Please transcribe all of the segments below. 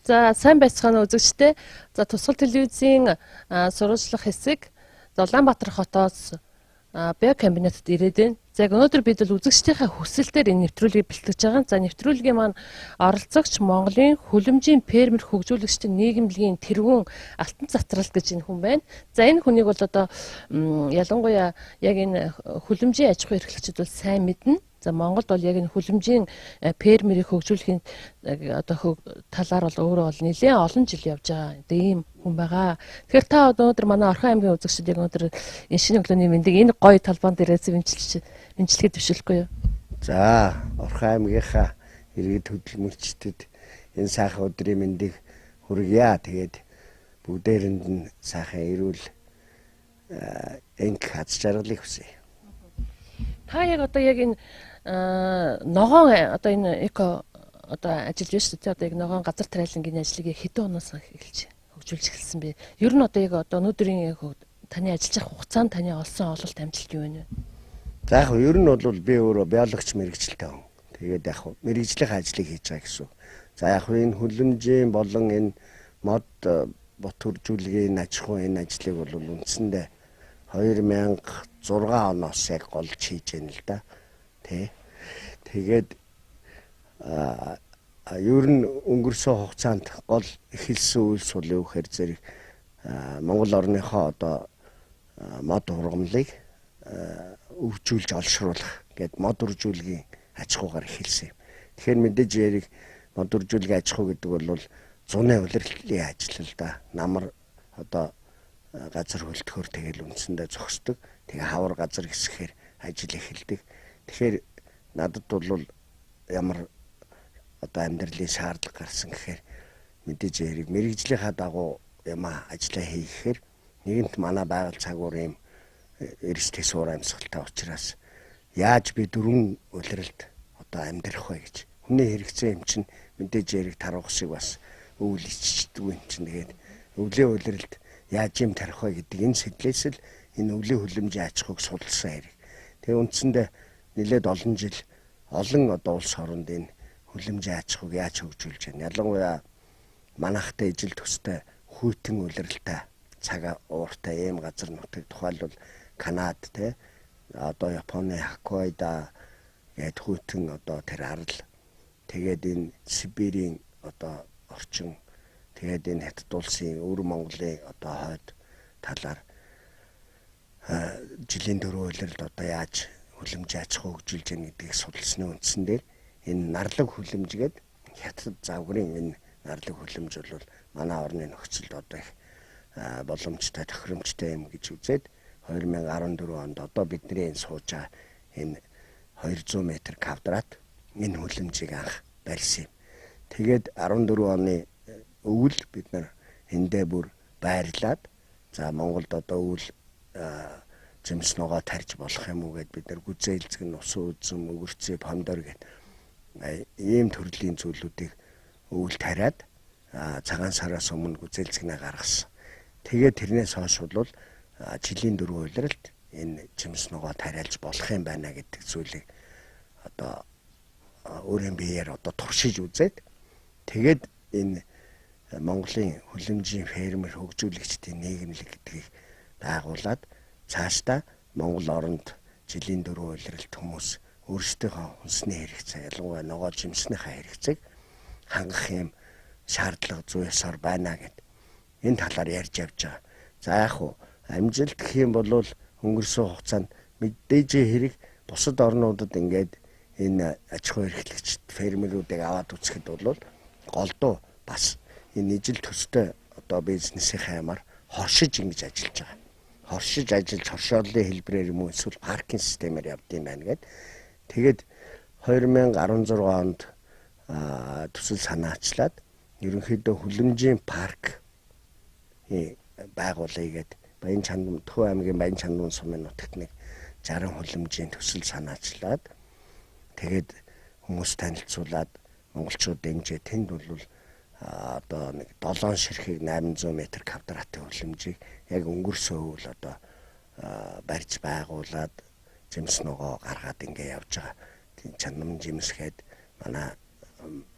За, сайн байцгаана уу, үзэгчдээ. За, Тусгал телевизийн сурвалжлах хэсэг Улаанбаатар хотоос биокомбинатад ирээд байна. За, яг өнөөдөр бид бол үзэгчдийнхээ хүсэлтээр энэ нэвтрүүлгийг бэлтгэж байгаа. За, нэвтрүүлгийн маань оролцогч Монголын хүлэмжийн фермер хөгжүүлэгчдийн нийгэмлэгийн тэргүүн Алтан Цацралт гэж энэ хүн байна. За, энэ хүнийг бол одоо ялангуяа яг энэ хүлэмжийн аж ахуй эрхлэгчид бол сайн мэднэ. За, Монголд бол яг энэ хүлэмжийн фермерийг хөгжүүлэхийн одоо талаар бол өөрөө бол нэлээд олон жил явж байгаа. Одоо ийм хүн байгаа. Тэгэхээр та өнөөдөр манай Орхон аймгийн үзэгчид яг өнөөдөр энэ шинэ өглөөний мэндийг энэ гоё талбайн дээрээс мэндчилгээ дэвшүүлэхгүй юу? За, Орхон аймгийнхаа иргэд хөдөлмөрчдөд энэ сайхан өдрийн мэндийг хүргье. Тэгээд бүгдээрэнд нь сайхан эрүүл энх аз жаргалыг хүсье. Та яг одоо яг энэ ногоон одоо энэ эко одоо ажиллаж байна шүү дээ. Одоо яг ногоон газар тариалангийн ажлыг хэдэн оноос эхэлж хөгжүүлж эхэлсэн бэ? Ер нь одоо яг одоо өнөөдрийн яг таны ажиллаж явах хугацаанд таны олсон ололт, амжилт юу вэ? За, яг ер нь бол би өөрөө биологч мэргэжилтэй хүн. Тэгээд яг мэргэжлийн ажлыг хийж байгаа гэсэн. За, яг энэ хүлэмжийн болон энэ мод бот хөржүүлгийн аж ахуйн энэ ажлыг бол үндсэндээ 2006 оноос яг голж хийж байна л да. Тэ. Тэгээд ер нь өнгөрсөн хугацаанд гол эхэлсэн үйлс бол юу гэхээр зэрэг Монгол орныхоо одоо мод ургамлыг өвжүүлж олшруулах гээд мод үржүүлгийн аж ахуйгаар эхэлсэн юм. Тэгэхээр мэдээж яриг мод үржүүлгийн аж ахуй гэдэг бол зуны улирлын ажил л да. Намар одоо газар хөлтөхөр тэгэл үндсэндээ зогсдог. Тэгээ хавар газар хэсгээр ажил эхэлдэг. Тэгэхээр надад бол ямар одоо амьдралын шаардлага гарсан гэхээр мэдээж яриг мэргэжлийнхаа дагуу юмаа ажиллаа хийхээр нэгэнт манай байгаль цагуур юм эрс тэс уур амьсгалтай учраас яаж би дөрвөн улиралд одоо амьдрах вэ гэж хүний хэрэгцээ юм чинь мэдээж яриг таруух шиг бас өвөл иччихдэг юм чинь. Тэгээд өвлийн улиралд яаж юм тарих вэ гэдэг энэ сэтлээс л энэ өвлийн хүлэмжийн аж ахуйг судалсан хэрэг. Тэгээ үндсэндээ нэлээд олон жил олон одоо улс оронд энэ хүлэмжийн аж ахуйг яаж хөгжүүлж байна. Ялангуяа манайхтай ижил төстэй хүйтэн улиралтай цаг ууртай ийм газар нутаг, тухайлбал Канад, те, одоо Японы Хоккайдо гээд хүйтэн одоо тэр арал, тэгээд энэ Сибирийн одоо орчин, тэгээд энэ Хятад улсын, өвөр Монголын одоо хойд талаар жилийн дөрвөн улиралд одоо яаж хүлэмжийн аж ахуй хөгжүүлж яах гэдгийг судалсны үндсэн дээр энэ нарлаг хүлэмж гээд Хятад загварын энэ нарлаг хүлэмж бол манай орны нөхцөлд одоо их боломжтой, тохиромжтой юм гэж үзээд 2014 онд одоо бидний энэ сууж байгаа энэ 200 м квадрат энэ хүлэмжийг анх барьсан юм. Тэгээд 14 оны өвөл бид нар эндээ бүр байрлаад, за, Монголд одоо өвөл жимс ногоо тарьж болох юм уу гэд бид нар гүзээлзгэн, усан үзэм, өгөрцөө, помидор гэд ийм төрлийн зүйлүүдийг өвөл тариад цагаан сараас өмнө гүзээлзгэнээ гаргасан. Тэгээд тэрнээс хойш бол жилийн дөрвөн улиралд энэ жимс ногоо тариалж болох юм байна гэдэг зүйлийг одоо өөрийн биеэр одоо туршиж үзээд тэгээд энэ Монголын хүлэмжийн фермер хөгжүүлэгчдийн нийгэмлэг гэдгийг байгуулад цаашдаа Монгол оронд жилийн дөрвөн улиралд хүмүүс өөрсдийнхөө хүнсний хэрэгцээ, ялангуяа ногоо жимснийхаа хэрэгцээг хангах юм шаардлага зүй ёсоор байна гэд энэ талаар ярьж явж байгаа. За, яг хуу амжилт гэх юм бол өнгөрсөн хугацаанд мэдээж хэрэг бусад орнуудад ингээд энэ аж ахуй эрхлэгчд фермерүүдийг аваад үзэхэд бол голдуу бас энэ ижил төстэй одоо бизнесийн хаймаар хоршиж ингэж ажиллаж байгаа. Хоршиж ажиллаж хоршооллын хэлбэрээр юм уу эсвэл паркинг системээр явд юм байна гэд. Тэгээд 2016 онд төсөл санаачлаад ерөнхийдөө хүлэмжийн парк байгуулъя гэд Баян Чандам, Төв аймгийн Баян Чандам сумын нутагт нэг 60 хүлэмжийн төсөл санаачлаад тэгээд хүмүүс танилцуулаад монголчууд дэмжээ. Тэнд бол одоо нэг 7 ширхэг 800 м квадратын хүлэмжийг яг өнгөрсөн өвөл одоо барьж байгуулад жимс ногоо гаргаад ингээ явж байгаа. Тийм чанам жимсгээд манай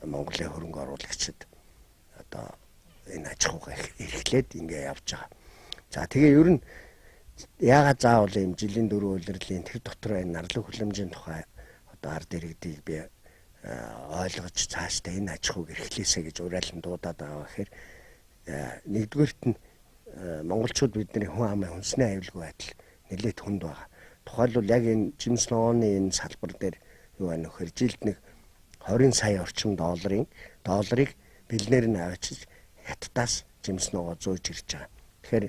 Монголын хөрөнгө оруулагчид одоо ахуйг эрхлээд ингээ явж байгаа. За тэгээ ер нь яагаад заавал ийм жилийн 4 улирлын тэр дотор энэ нарлаг хүлэмжийн тухай одоо ард иргэдийг би ойлгож цаашдаа энэ аж ахуйг эрхлээсэй гэж уриалан дуудаад байгаа гэхээр нэгдүгээрт нь монголчууд бидний хүн амын хүнсний аюулгүй байдал нэлээд хүнд байгаа. Тухайлбал яг энэ жимс ногооны энэ салбар дээр юу байна вэхээр жилд нэг 20 сая орчим долларыг бэлнээр нь авчиж Хятадаас жимс ногоо зөөж ирж байгаа. Тэгэхээр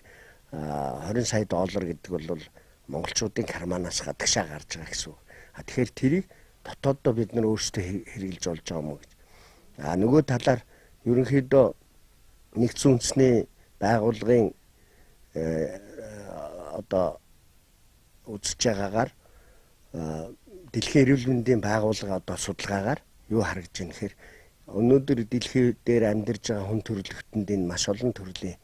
20 сая доллар гэдэг бол монголчуудын карманаас гадагшаа гарч байгаа гэсэн үг. А тэгэхээр тэрийг дотооддоо бид нар өөрсдөө хэрэглэж болж байгаа юм уу гэж. А нөгөө талаар ерөнхийдөө нэгдсэн үндэсний байгууллагын одоо үзэж байгаагаар дэлхийн эрүүл мэндийн байгууллага одоо судалгаагаар юу харагдж байна гэхээр өнөөдөр дэлхий дээр амьдарч байгаа хүн төрөлхтөнд энэ маш олон төрлийн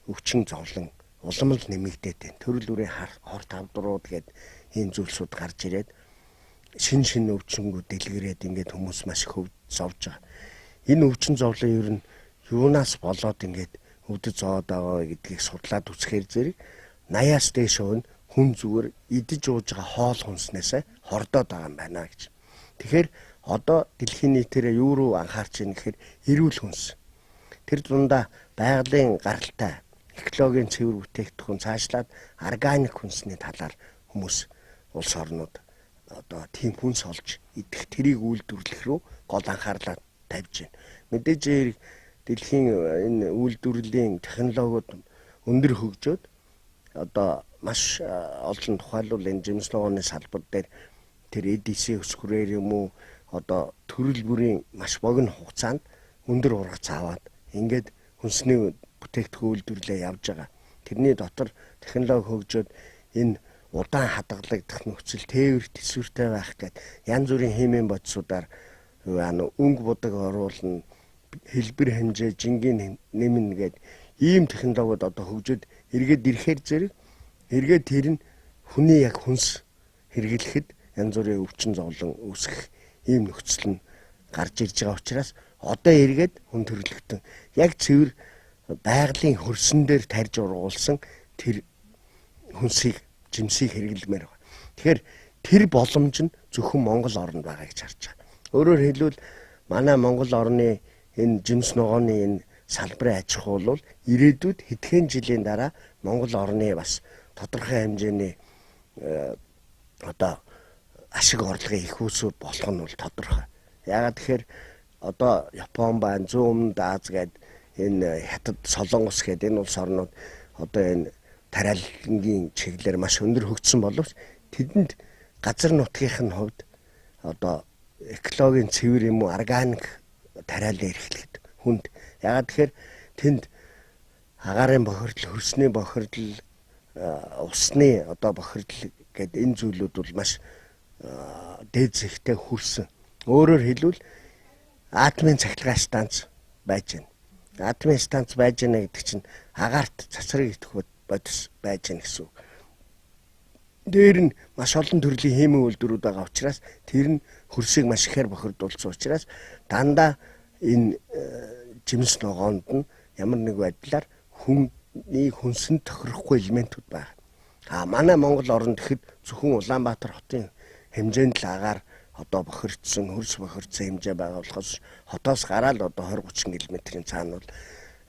өвчин зовлон улам л нэмэгдээд байна. Төрөл бүрийн хорт хавдрууд гээд ийм зүйлсүүд гарч ирээд шин шин өвчнгүүд дэлгэрээд ингээд хүмүүс маш их зовж байгаа. Энэ өвчин зовлон ер нь юунаас болоод ингээд өвдөж зовоод байгаа гэдгийг судлаад үзэхээр зэрэг 80-аас дээш нь хүн зүгээр идэж ууж байгаа хоол хүнснээсээ хордоод байгаа юм байна гэж. Тэгэхээр одоо дэлхийн нийтээрээ юу руу анхаарч байна гэхээр эрүүл хүнс. Тэр дундаа байгалийн гаралтай экологийн цэвэр бүтээгдэхүүн цаашлаад органик хүнсний талаар хүмүүс улс орнууд одоо тийм хүнс олж идэх тэрийг үйлдвэрлэх рүү гол анхаарлаа тавьж байна. Мэдээж хэрэг дэлхийн энэ үйлдвэрлэлийн технологиуд өндөр хөгжөөд одоо маш олон тухайлбал энэ жимс ногооны салбар дээр тэр EDC өсгөрөөр юм уу одоо төрөл бүрийн маш богино хугацаанд өндөр ургац аваад ингээд хүнсний бүтээгдэхүүн үйлдвэрлэлээ явж байгаа. Тэрний дотор технологи хөгжөөд энэ удаан хадгалагдах нөхцөл, тээвэр төсвөртэй байх гээд янз бүрийн химийн бодисуудаар өнгө будаг оруулна, хэлбэр хэмжээ, жингийн нэмнэ гээд ийм технологиуд одоо хөгжөөд эргээд ирэхээр зэрэг эргээд тэр нь хүний яг хүнс хэрэглэхэд янз бүрийн өвчин зовлон үүсгэх ийм нөхцөл нь гарч ирж байгаа учраас одоо эргээд хүн төрөлхтөн яг цэвэр байгалийн хөрсөн дээр тарж ургуулсан тэр хүнсийг жимсийг хэрэглэмээр байгаа. Тэгэхээр тэр боломж нь зөвхөн Монгол оронд байгаа гэж харж байгаа. Өөрөөр хэлбэл манай Монгол орны энэ жимс ногооны энэ салбарын аж ахуй бол ирээдүйд хэдхэн жилийн дараа Монгол орны бас тодорхой хэмжээний одоо ашиг орлогын их үүсвэр болох нь бол тодорхой. Яагаад тэгэхээр одоо Япон байна, Зүүн Өмнөд Аз гээд энэ Хятад, Солонгос гээд энэ улс орнууд одоо энэ тариалангийн чиглэлээр маш өндөр хөгжсөн боловч тэдэнд газар нутгийнх нь хувьд одоо экологийн цэвэр юм уу органик тариалан эрхлэхэд хүнд. Яагаад тэгэхээр тэнд агаарын бохирдол, хөрсний бохирдол, усны одоо бохирдол гээд энэ зүйлүүд бол маш дээд зэгтэй хүрсэн. Өөрөөр хэлбэл атомын цахилгаан станц байж байна. Атомын станц байж байна гэдэг чинь агаарт цацраг идэх бодис байж байна гэсэн үг. Дээр нь маш олон төрлийн химийн үйлдвэрүүд байгаа учраас тэр нь хөрсийг маш ихээр бохирдуулсан учраас дандаа энэ жимс ногоонд нь ямар нэг байдлаар хүний хүнсэнд тохирохгүй элементүүд байна. А манай Монгол оронд гэхэд зөвхөн Улаанбаатар хотын хэмжээнд л агаар одоо бохирдсон, хөрс бохирдсон хэмжээ байгаа болохоос хотоос гараал одоо 20 30 км-ийн цаана бол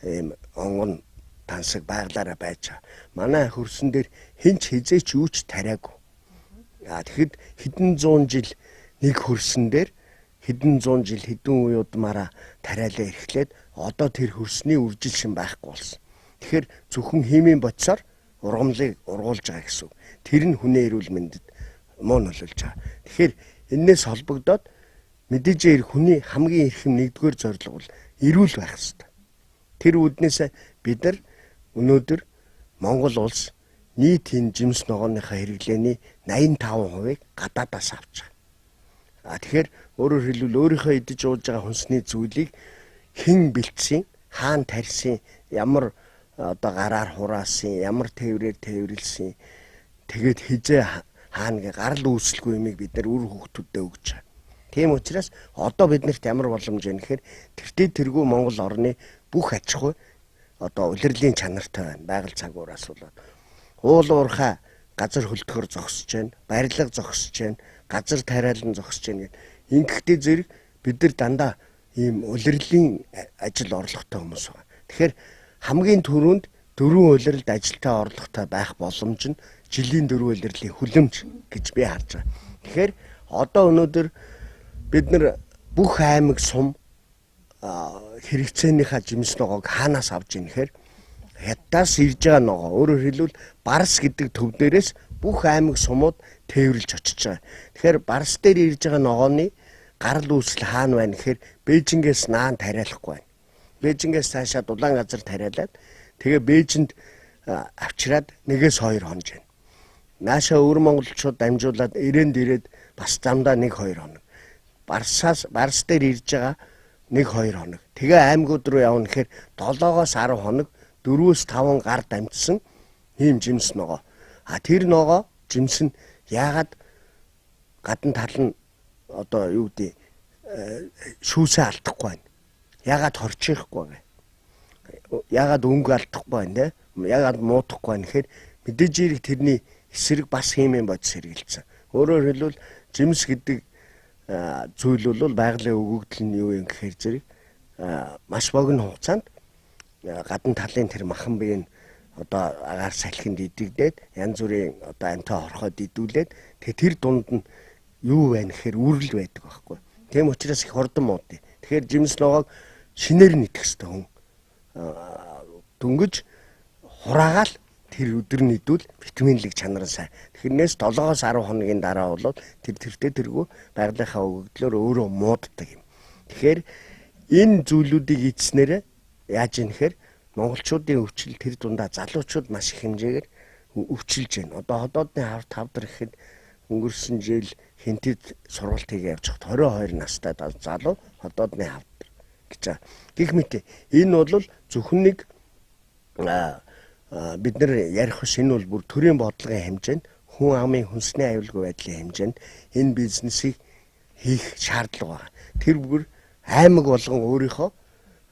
ийм онгон тансаг байглаараа байж байгаа. Манай хөрсөн дээр хэн ч хизээч юу ч тариагүй. А тэгэхэд хэдэн зуун жил нэг хөрсөн дээр хэдэн зуун жил хэдэн үе удмаараа тариалаа эрхлээд одоо тэр хөрсний үржилшин байхгүй болсон. Тэгэхээр зөвхөн химийн бодисоор ургамлыг ургуулж байгаа гэсэн үг. Тэр нь хүний эрүүл мэндэд муу нөлөөлж байгаа. Тэгэхээр энээс холбогдоод мэдээж хэрэг хүний хамгийн эрхэм нэгдүгээр зорилго бол эрүүл байх ёстой. Тэр үүднээс бид нар өнөөдөр Монгол улс нийт энэ жимс ногооныхаа хэрэглээний 85%-ыг гадаадаас авч байгаа. А тэгэхээр өөрөөр хэлбэл өөрийнхөө идэж ууж байгаа хүнсний зүйлийг хэн бэлдсэн, хаана тарьсан, ямар одоо гараар хураасан, ямар тээврээр тээвэрлсэн, тэгээд хизээ хаана гарал үүсэлгүй юмыг бид нар үр хүүхдүүдэд өгч байгаа. Тийм учраас одоо биднэрт ямар боломж байна гэхээр тэртээ тэргүй Монгол орны бүх аж ахуй одоо улирлын чанартай байна. Байгаль цагуураас болоод уул уурхай газар хөлдөхөр зогсож байна, барилга зогсож байна, газар тариалан зогсож байна гэх. Ингэхдээ зэрэг бид нар дандаа ийм улирлын ажил орлоготой хүмүүс байна. Тэгэхээр хамгийн түрүүнд дөрвөн улиралд ажилтай орлоготой байх боломж нь жилийн дөрвөн улирлын хүлэмж гэж би харж байгаа. Тэгэхээр одоо өнөөдөр бид нар бүх аймаг сум хэрэгцээнийхаа жимс ногоог хаанаас авч ийн гэхээр Хятадаас ирж байгаа ногоо. Өөрөөр хэлбэл Барс гэдэг төв дээрээс бүх аймаг сумууд тээвэрлж очиж байгаа. Тэгэхээр Барс дээр ирж байгаа ногооны гарал үүсэл хаана байна гэхээр Бээжингээс наан тариалахгүй байна. Бээжингээс цаашаа дулаан газар тариалаад тэгээ Бээжинд авчираад 1-2 хонож байна. Наашаа өвөр монголчууд дамжуулаад ирээнд ирээд бас замдаа 1-2 хоног. Барсаас Барс дээр ирж байгаа 1-2 хоног. Тэгээ аймагуд руу явна гэхээр 7-оос 10 хоног 4-5 гар дамжсан ийм жимс ногоо. А тэр ногоо жимс нь яагаад гадна тал нь одоо юу гэдэг шүүсээ алдахгүй байна. Яагаад хорчихгүй байна. Яагаад өнгө алдахгүй байна те? Яагаад муудахгүй байна гэхээр мэдээж хэрэг тэрний эсрэг бас химийн бодис хэрэгэлсэн. Өөрөөр хэлбэл жимс гэдэг зүйл бол байгалийн өгөгдөл нь юу юм гэхээр зэрэг маш богино хугацаанд гадна талын тэр махан бие нь одоо агаар салхинд идэгдээд янз бүрийн одоо амтаа хорхоод идүүлээд тэгээ тэр дунд нь юу байна гэхээр үрэл байдаг байхгүй. Тийм учраас их хурдан муудъя. Тэгэхээр жимс ногоог шинээр нь идэх хэрэгтэй хүн. Дөнгөж хураагаал тэр өдөр нь идвэл витаминлэг чанар нь сайн. Тэрнээс 7-оос 10 хоногийн дараа бол тэр тэртээ тэргүй байгалийнхаа өгөгдлөөр өөрөө мууддаг юм. Тэгэхээр энэ зүйлүүдийг ийдснээрээ яаж юм гэхээр монголчуудын өвчлөл тэр дундаа залуучууд маш их хэмжээгээр өвчилж байна. Одоо ходоодны хавар тавдар гэхэд өнгөрсөн жил хинтэд сургалт хийгээ явж хат 22 настай залуу ходоодны хавдар гэж байгаа. Гэх мэт энэ бол зөвхөн нэг бид нар ярих биш, энэ бол бүр төрийн бодлогын хэмжээнд, хүн амын хүнсний аюулгүй байдлын хэмжээнд энэ бизнесийг хийх шаардлага байна. Тэр бүр аймаг болгон өөрийнхөө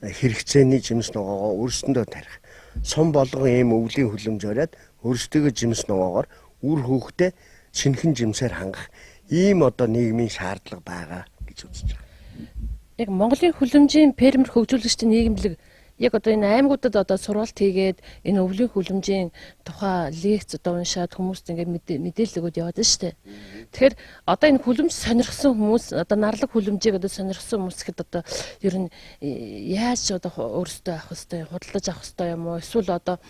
хэрэгцээний жимс ногоогоо өөрсөндөө тарих. Сум болгон ийм өвлийн хүлэмж бариад өөрсдөө жимс ногоогоор үр хөөхтэй шинэхэн жимсээр хангах ийм одоо нийгмийн шаардлага байгаа гэж үзэж байгаа. Яг Монголын хүлэмжийн фермер хөгжүүлэгчдийн нийгэмлэг яг одоо энэ аймагуудад одоо сургалт хийгээд энэ өвлийн хүлэмжийн тухай лекц одоо уншаад хүмүүст ингээд мэдээлэл өгөөд яваад байна шүү дээ. Тэгэхээр одоо энэ хүлэмж сонирхсан хүмүүс, одоо нарлаг хүлэмжийг одоо сонирхсан хүмүүс гэхэд одоо ер нь яаж одоо өөрсдөө авах хэвтэй, худалдаж авах хэвтэй юм уу? Эсвэл одоо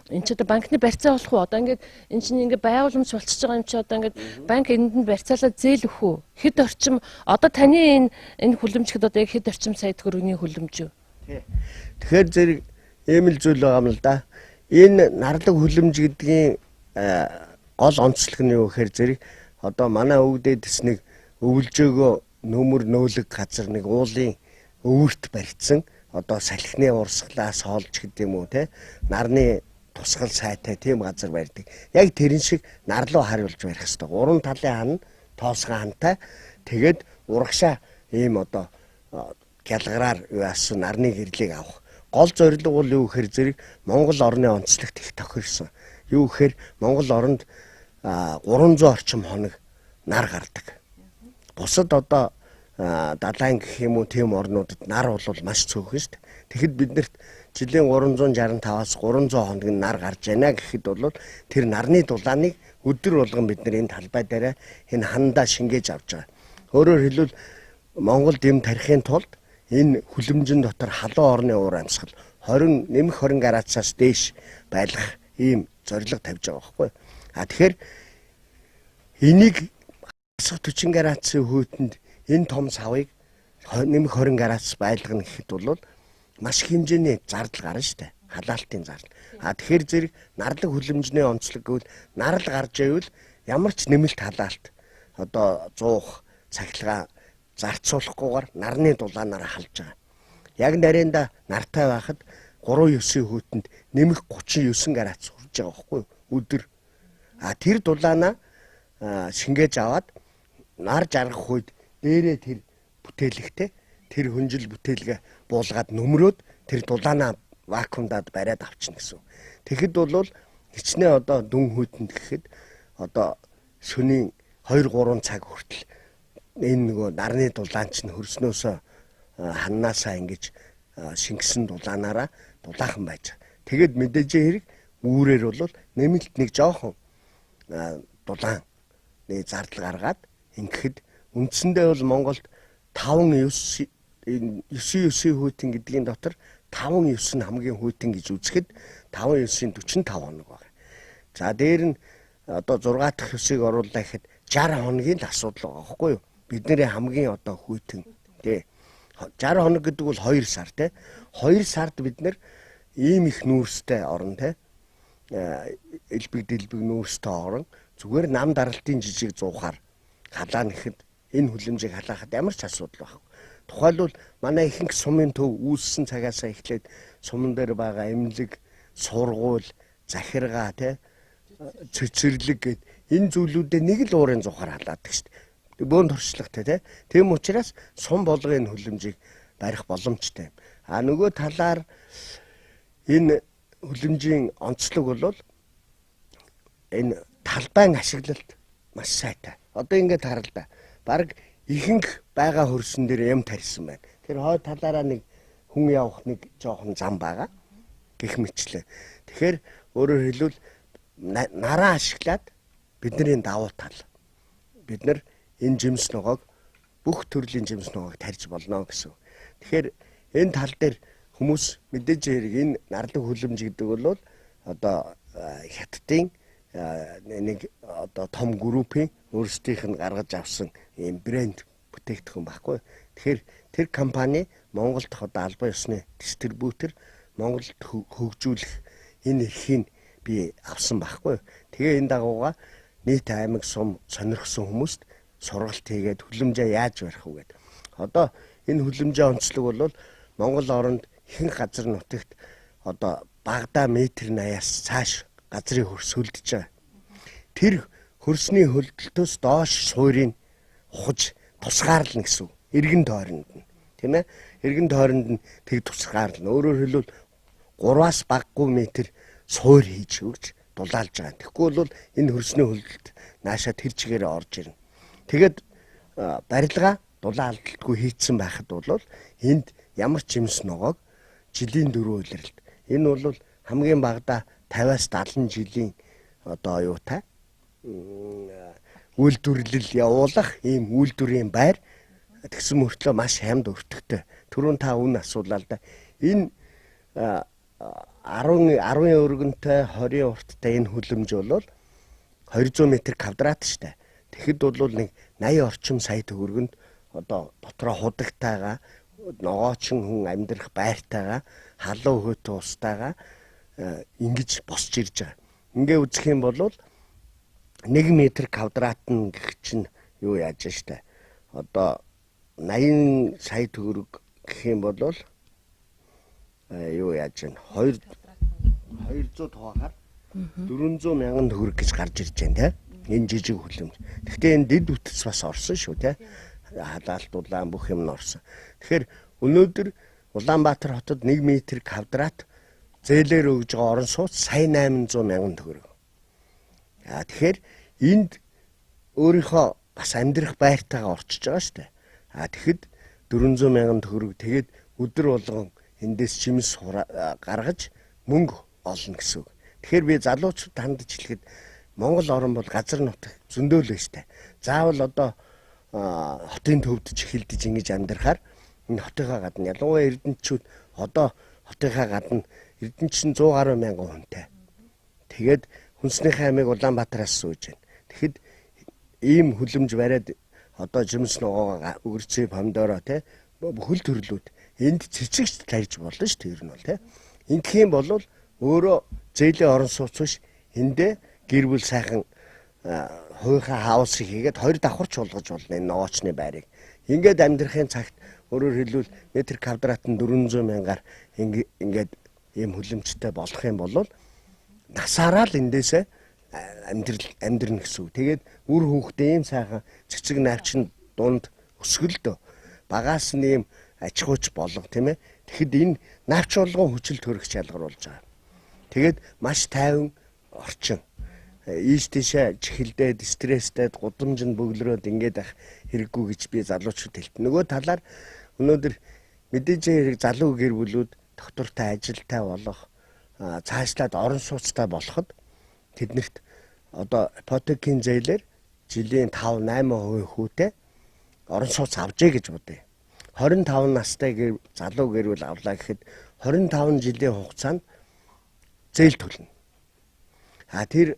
энэ ч одоо банкны барьцаа болох уу? Одоо ингээд энэ чинь ингээд байгууламж болчихж байгаа юм чи одоо ингээд банк энд нь барьцаалаа зээл өгөх үү? Хэд орчим одоо таны энэ хүлэмж гэхэд одоо яг хэд орчим сая төгрөгийн хүлэмж юу? Тэгэхээр зэрэг ийм л зүйл байгаа юм л да. Энэ нарлаг хүлэмж гэдгийн гол онцлог нь юу гэхээр зэрэг одоо манай өвгдөд нэг өвлжөөгөө нөмөр нөөлөг газар нэг уулын өвөрт барьцсан одоо салхины урсгалаас хоолж гэдэг юм уу те, нарны тусгал сайтай тийм газар барьдаг. Яг тэрэн шиг нарлуу хариулж барих хэрэгтэй. Гурван талын хан тоосгон хантай, тэгээд урагшаа ийм одоо гялгараар яасан нарны гэрлийг авах. Гол зорилго бол юу гэхээр зэрэг Монгол орны онцлогт их тохирсон. Юу гэхээр Монгол оронд 300 орчим хоног нар гардаг. Бусад одоо далайн гэх юм уу тийм орнуудад нар бол маш цөөхөн шүү дээ. Тэгэхэд биднэрт жилийн 365-аас 300 хоног нар гарч байна гэхэд бол тэр нарны дулааныг өдөр болгон бид нар энэ талбай дээр энэ хандаа шингээж авч байгаа. Өөрөөр хэлбэл Монголд юм тарихын тулд энэ хүлэмжин дотор халуун орны уур амьсгал 20 нэмэх 20 градусаас дээш байлгах ийм зорилго тавьж байгаа байхгүй. А тэгэхээр энийг хасах 40 градусын хүйтэнд энэ том савыг нэмэх 20 градус байлгана гэхэд бол маш хэмжээний зардал гарна шүү дээ. Халаалтын зардал. А тэгэхээр зэрэг нарлаг хүлэмжний онцлог гэвэл нарал гарч ивэл ямар ч нэмэлт халаалт одоо зуух цахилгаан зарцуулахгүйгээр нарны дулаанаар халж байгаа. Яг нарийнда нартай байхад 3-9 хүйтэнд нэмэх 39 градус хүрж байгаа байхгүй юу? Өдөр. А тэр дулаанаа шингээж аваад нар жаргах үед дээрээ тэр бүтээлэгтэй тэр хүнжил бүтээлгээ буулгаад нөмрөөд тэр дулаанаа Вакуумдаад бариад авчна гэсэн. Тэгэхэд бол хичнээн одоо дүн хүйтэнд гэхэд одоо шөнийн 2 3 цаг хүртэл энэ нөгөө нарны дулаан чинь хөрснөөсөө ханнаасаа ингэж шингэсэн дулаанаараа дулаахан байж байгаа. Тэгээд мэдээж хэрэг үүрээр бол нэмэлт нэг жоохон дулаан нэг зардал гаргаад ингэхэд үндсэндээ бол Монголд 5 9 энэ 9 9 хүйтэн гэдгийн дотор 5 9 нь хамгийн хүйтэн гэж үзэхэд 5 9-ийн 45 хоног байна. За дээр нь одоо 6 дахь 9-ийг оруулаа гэхэд 60 хоногийн л асуудал байгаа байхгүй юу? Бидний хамгийн одоо хүйтэн тий 60 хоног гэдэг бол 2 сар тий. 2 сард бид нэр ийм их нүүрстэй орон тий. Элбэг дэлбэг нүүрстэй орон зүгээр нам даралтын жижиг зуухаар халаа нэхэд энэ хүлэмжийг халаахад ямар ч асуудал байхгүй. Тухайлбал манай ихэнх сумын төв үүссэн цагаасаа эхлээд суман дээр байгаа эмнэлэг, сургууль, захиргаа тий цэцэрлэг гэд энэ зүйлүүдээ нэг л уурын зуухаар халаадаг шүү дээ. Бөөн туршлагатай тий. Тийм учраас сум болгон энэ хүлэмжийг барих боломжтой юм. А нөгөө талаар энэ хүлэмжийн онцлог бол энэ талбайн ашиглалт маш сайтай. Одоо ингээд харал да. Бараг ихэнх байгаа хөрсөн дээр юм тарьсан байна. Тэр хойд талаараа нэг хүн явах нэг жоохон зам байгаа гэх мэтлээ. Тэгэхээр өөрөөр хэлбэл нараа ашиглаад бидний давуу тал. Бид нар энэ жимс ногоог бүх төрлийн жимс ногоог тарьж болно гэсэн. Тэгэхээр энэ тал дээр хүмүүс мэдээж хэрэг энэ нарлаг хүлэмж гэдэг бол одоо хятадын нэг одоо том группийн өөрсдийнх нь гаргаж авсан ийм брэнд бүтээгдэхүүн байхгүй. Тэгэхээр тэр компани Монголд одоо албан ёсны дистрибьютор Монголд хөгжүүлэх энэ эрхийг би авсан байхгүй. Тэгээ энэ дагууга нийт аймаг сум сонирхсон хүмүүст сургалт хийгээд хүлэмжээ яаж барих вэ гэдэг. Одоо энэ хүлэмжээ онцлог бол Монгол оронд ихэнх газар нутагт одоо багадаа метр 80-аас цааш газрын хөрс хөлдөж байгаа. Тэр хөрсний хөлдөлтөөс доош суурийг ухаж тусгаарлана гэсэн үг. Эргэн тойронд нь. Тийм ээ? Эргэн тойронд нь тэг тусгаарлана. Өөрөөр хэлбэл 3-аас багагүй метр суур хийж өгч дулаалж байгаа. Тэгэхгүй бол энэ хөрсний хөлдөлт наашаа тэр чигээрээ орж ирнэ. Тэгээд барилгаа дулаан алдалтгүй хийцэн байхад бол энд ямар ч жимс ногоог жилийн 4 улиралд. Энэ бол хамгийн багадаа 50-аас 70 жилийн одоо юутай үйлдвэрлэл явуулах ийм үйлдвэрийн байр тэгсэн мөртлөө маш хямд өртөгтэй. Түрүүн та үн асуулаа л да. Энэ 10 10 өргөнтэй 20 урттай энэ хүлэмж бол 200 м квадрат штэ. Тэгэхэд бол нэг 80 орчим сая төгрөгөнд одоо дотроо худагтайгаа ногоочин хүн амьдрах байртайгаа халуун хөөтөн устайгаа ингэж босч ирж байгаа. Ингээ үзэх юм бол 1 м квадрат нь гэх чинь юу яаж штэ. Одоо 80 сая төгрөг гэх юм бол юу яаж вэ? 200 тухайгаар 400 мянган төгрөг гэж гарч ирж байна те. Энэ жижиг хүлэмж. Гэхдээ энэ дэд бүтц бас орсон шүү те. Халаалт улаан бүх юм нь орсон. Тэгэхээр өнөөдөр Улаанбаатар хотод 1 м квадрат зээлээр өгж байгаа орон сууц сая 800 мянган төгрөг. А тэгэхээр энд өөрийнхөө бас амьдрах байртайгаа орчиж байгаа шүү дээ. А тэгэхэд 400 мянган төгрөг тэгээд өдөр болгон эндээс жимс гаргаж мөнгө олно гэсэн үг. Тэгэхээр би залуучууд хандаж хэлэхэд Монгол орн бол газар нутаг зөндөөл байна штэ. Заавал одоо хотын төвд ч эхэлдэж ингэж амьдрахаар энэ хотынхаа гадна ялангуяа эрдэнэчүүд одоо хотынхаа гадна Эрдэнэ чинь 100 гаруй мянган хүнтэй. Тэгээд хүнснийхээ амийг Улаанбаатараас сууж байна. Тэгэхэд ийм хүлэмж бариад одоо жимс ногоогоо өгөрцөө помидороо те бүхэл төрлүүд энд цэцэгч тарьж болно шүү дээ ер нь бол те. Ингэх юм бол өөрөө зээлийн орон сууц биш эндээ гэр бүл сайхан хувийнхаа хаусыг хийгээд хоёр давхарч болгож болно энэ ногоочны байрыг. Ингээд амьдрахын цагт өөрөөр хэлбэл метр квадрат нь 400 мянгаар ингээд ийм хүлэмжтэй болох юм бол насаараа л эндээсээ амьдрал амьдрна гэсэн үг. Тэгээд үр хүүхдээ ийм сайхан цэцэг навчин дунд өсгөлдөө. Багаас нь ийм аж ахуйч болго тийм ээ. Тэгэхэд энэ навч болгон хүчил төрөх шалгаруулж байгаа. Тэгээд маш тайван орчин. Ийш тийшээ чихэлдээд, стресстэй, гудамжинд бөглөрөөд ингээд ах хэрэггүй гэж би залуучууд хэлт. Нөгөө талаар өнөөдөр мэдээж хэрэг залуу гэр бүлүүд доктортой ажилтай болох, цаашлаад орон сууцтай болоход тэднэрт одоо ипотекийн зээлээр жилийн 5 8% хүүтэй орон сууц авчээ гэж бодъё. 25 настай гэр залуу гэр бүл авлаа гэхэд 25 жилийн хугацаанд зээл төлнө. А тэр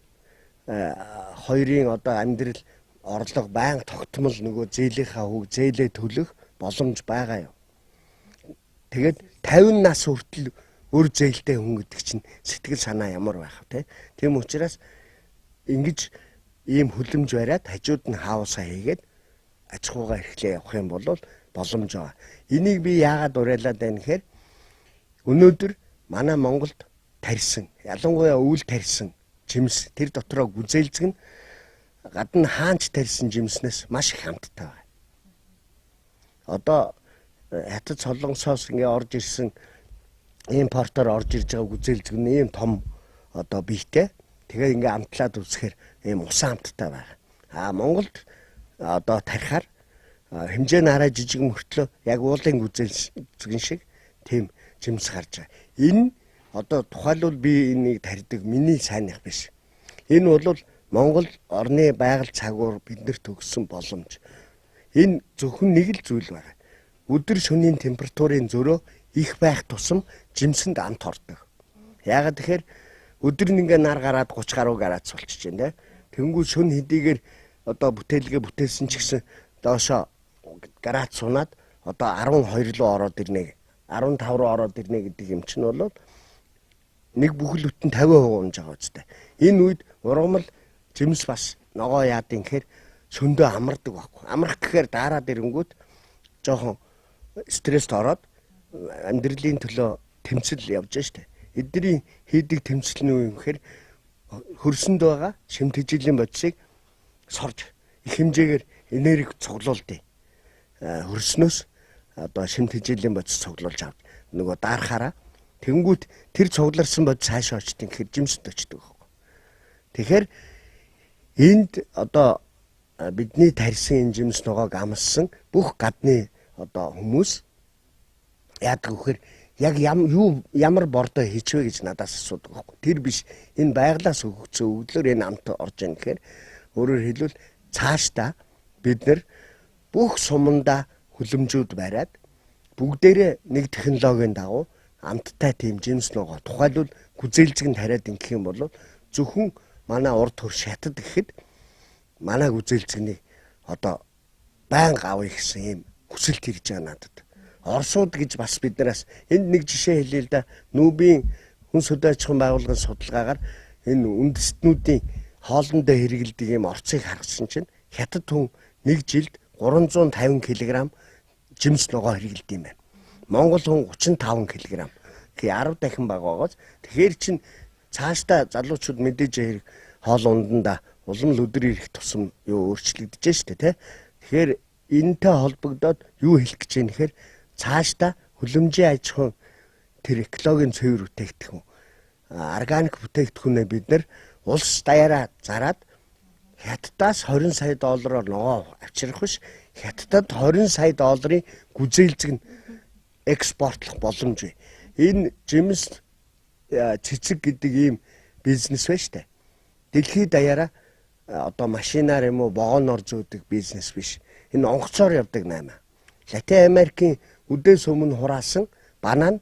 хоёрын одоо амьдрал орлого байнга тогтмол нөгөө зээлийнхаа хүүг зээлээ төлөх боломж байгаа юм. Тэгээд 50 нас хүртэл өр зээлтэй хүн гэдэг чинь сэтгэл санаа ямар байх вэ, те? Тийм учраас ингэж ийм хүлэмж бариад хажууд нь хаусаа хийгээд аж ахуйгаа эрхлээ явах юм бол боломж байгаа. Энийг би яагаад уриалаад байна гэхээр өнөөдөр манай Монголд тарьсан, ялангуяа өвөл тарьсан жимс тэр дотроо гүзээлзэг нь гадна хаанч тарьсан жимснээс маш их амттай байна. Одоо Хятад Солонгосоос ингээ орж ирсэн импортоор орж ирж байгаа гүзээлзэг нь ийм том одоо биетэй. Тэгээд ингээ амтлаад үзэхээр ийм усан амттай байна. А Монголд одоо тарихаар хэмжээ нь арай жижиг мөртлөө яг уулын гүзээлзгэн шиг тийм жимс гарч байгаа. Энэ одоо тухайлбал би энийг тарьдаг миний сайных биш. Энэ бол Монгол орны байгаль цагуур биднэрт өгсөн боломж. Энэ зөвхөн нэг л зүйл байна. Өдөр шөнийн температурын зөрөө их байх тусам жимсэнд амт ордог. Яагаад тэгэхээр өдөр нь ингээ нар гараад 30 гаруй градус болчихж байна те. Тэнгүү шөн хэдийгээр одоо бүтээлгээ бүтээсэн ч гэсэн доошоо градус унаад одоо 12 руу ороод ирнэ, 15 руу ороод ирнэ гэдэг юм чинь бол нэг бүхэл бүтэн 50% унж байгаа үстэй. Энэ үед ургамал жимс бас ногоо яадын гэхээр шөндөө амардаг байхгүй. Амрах гэхээр daarаад ирэнгүүт жоохон стресст ороод амьдралын төлөө тэмцэл явж штэ. Эдний хийдэг тэмцэл нь юу юм гэхээр хөрсөнд байгаа шим тэжээлийн бодисыг сорж их хэмжээгээр энерги цуглуулдیں۔ Хөрснөөс одоо шим тэжээлийн бодис цуглуулж авч нөгөө даарахаараа тэнгүүт тэр цугларсан бодис цаашаа очдог гэхээр жимсэнд очдог байхгүй. Тэгэхээр энд одоо бидний тарьсан энэ жимс ногоог амссан бүх гадны одоо хүмүүс яадаг вэхээр яг юу ямар бордоо хийчвэ гэж надаас асуудаг байхгүй. Тэр биш, энэ байглаас өгсөн өгдлөөр энэ амт орж ийн гэхээр өөрөөр хэлбэл цаашдаа бид нар бүх сумандаа хүлэмжүүд бариад бүгдээрээ нэг технологийн дагуу амттай тийм жимс ногоо тухайлбал гүзээлзэг нь тариад ингэх юм бол зөвхөн манай урд хөрш хятад гэхэд манай гүзээлзгэнийг одоо байнга авъя гэсэн ийм хүсэлт ирж байгаа надад. Оросууд гэж бас биднээс энд нэг жишээ хэлье л да. Нүүбийн хүн хөдөө аж ахуйн байгууллагын судалгаагаар энэ үндэстнүүдийн хоолндоо хэрэглэдэг ийм орцыг харгасан чинь хятад хүн нэг жилд 350 кг жимс ногоо хэрэглэдэг юм байна. Монгол хүн 35 кг. Тэгэхээр 10 дахин бага байгааз. Тэгэхээр чин цаашдаа залуучууд мэдээж хэрэг хоол унданда улам л өдөр ирэх тусам юу өөрчлөгдөж штэ тэ. Тэгэхээр энэтэй холбогдоод юу хэлэх гэж юм нэхэр цаашдаа хүлэмжийн аж ахуйн тэр экологийн цэвэр бүтээгдэхүүн, органик бүтээгдэхүүнээ бид нар улс даяараа зараад Хятадаас 20 сая доллараар ногоо авчрах биш, Хятадад 20 сая долларын гүзээлзэг нь экспортлох боломж бий. Энэ жимс цэцэг гэдэг ийм бизнес байна штэ. Дэлхийд даяараа одоо машинаар юм уу вагоноор зөөдөг бизнес биш. Энэ онгоцоор явдаг 8. Латин Америкийн үдээс өмнө хураасан банан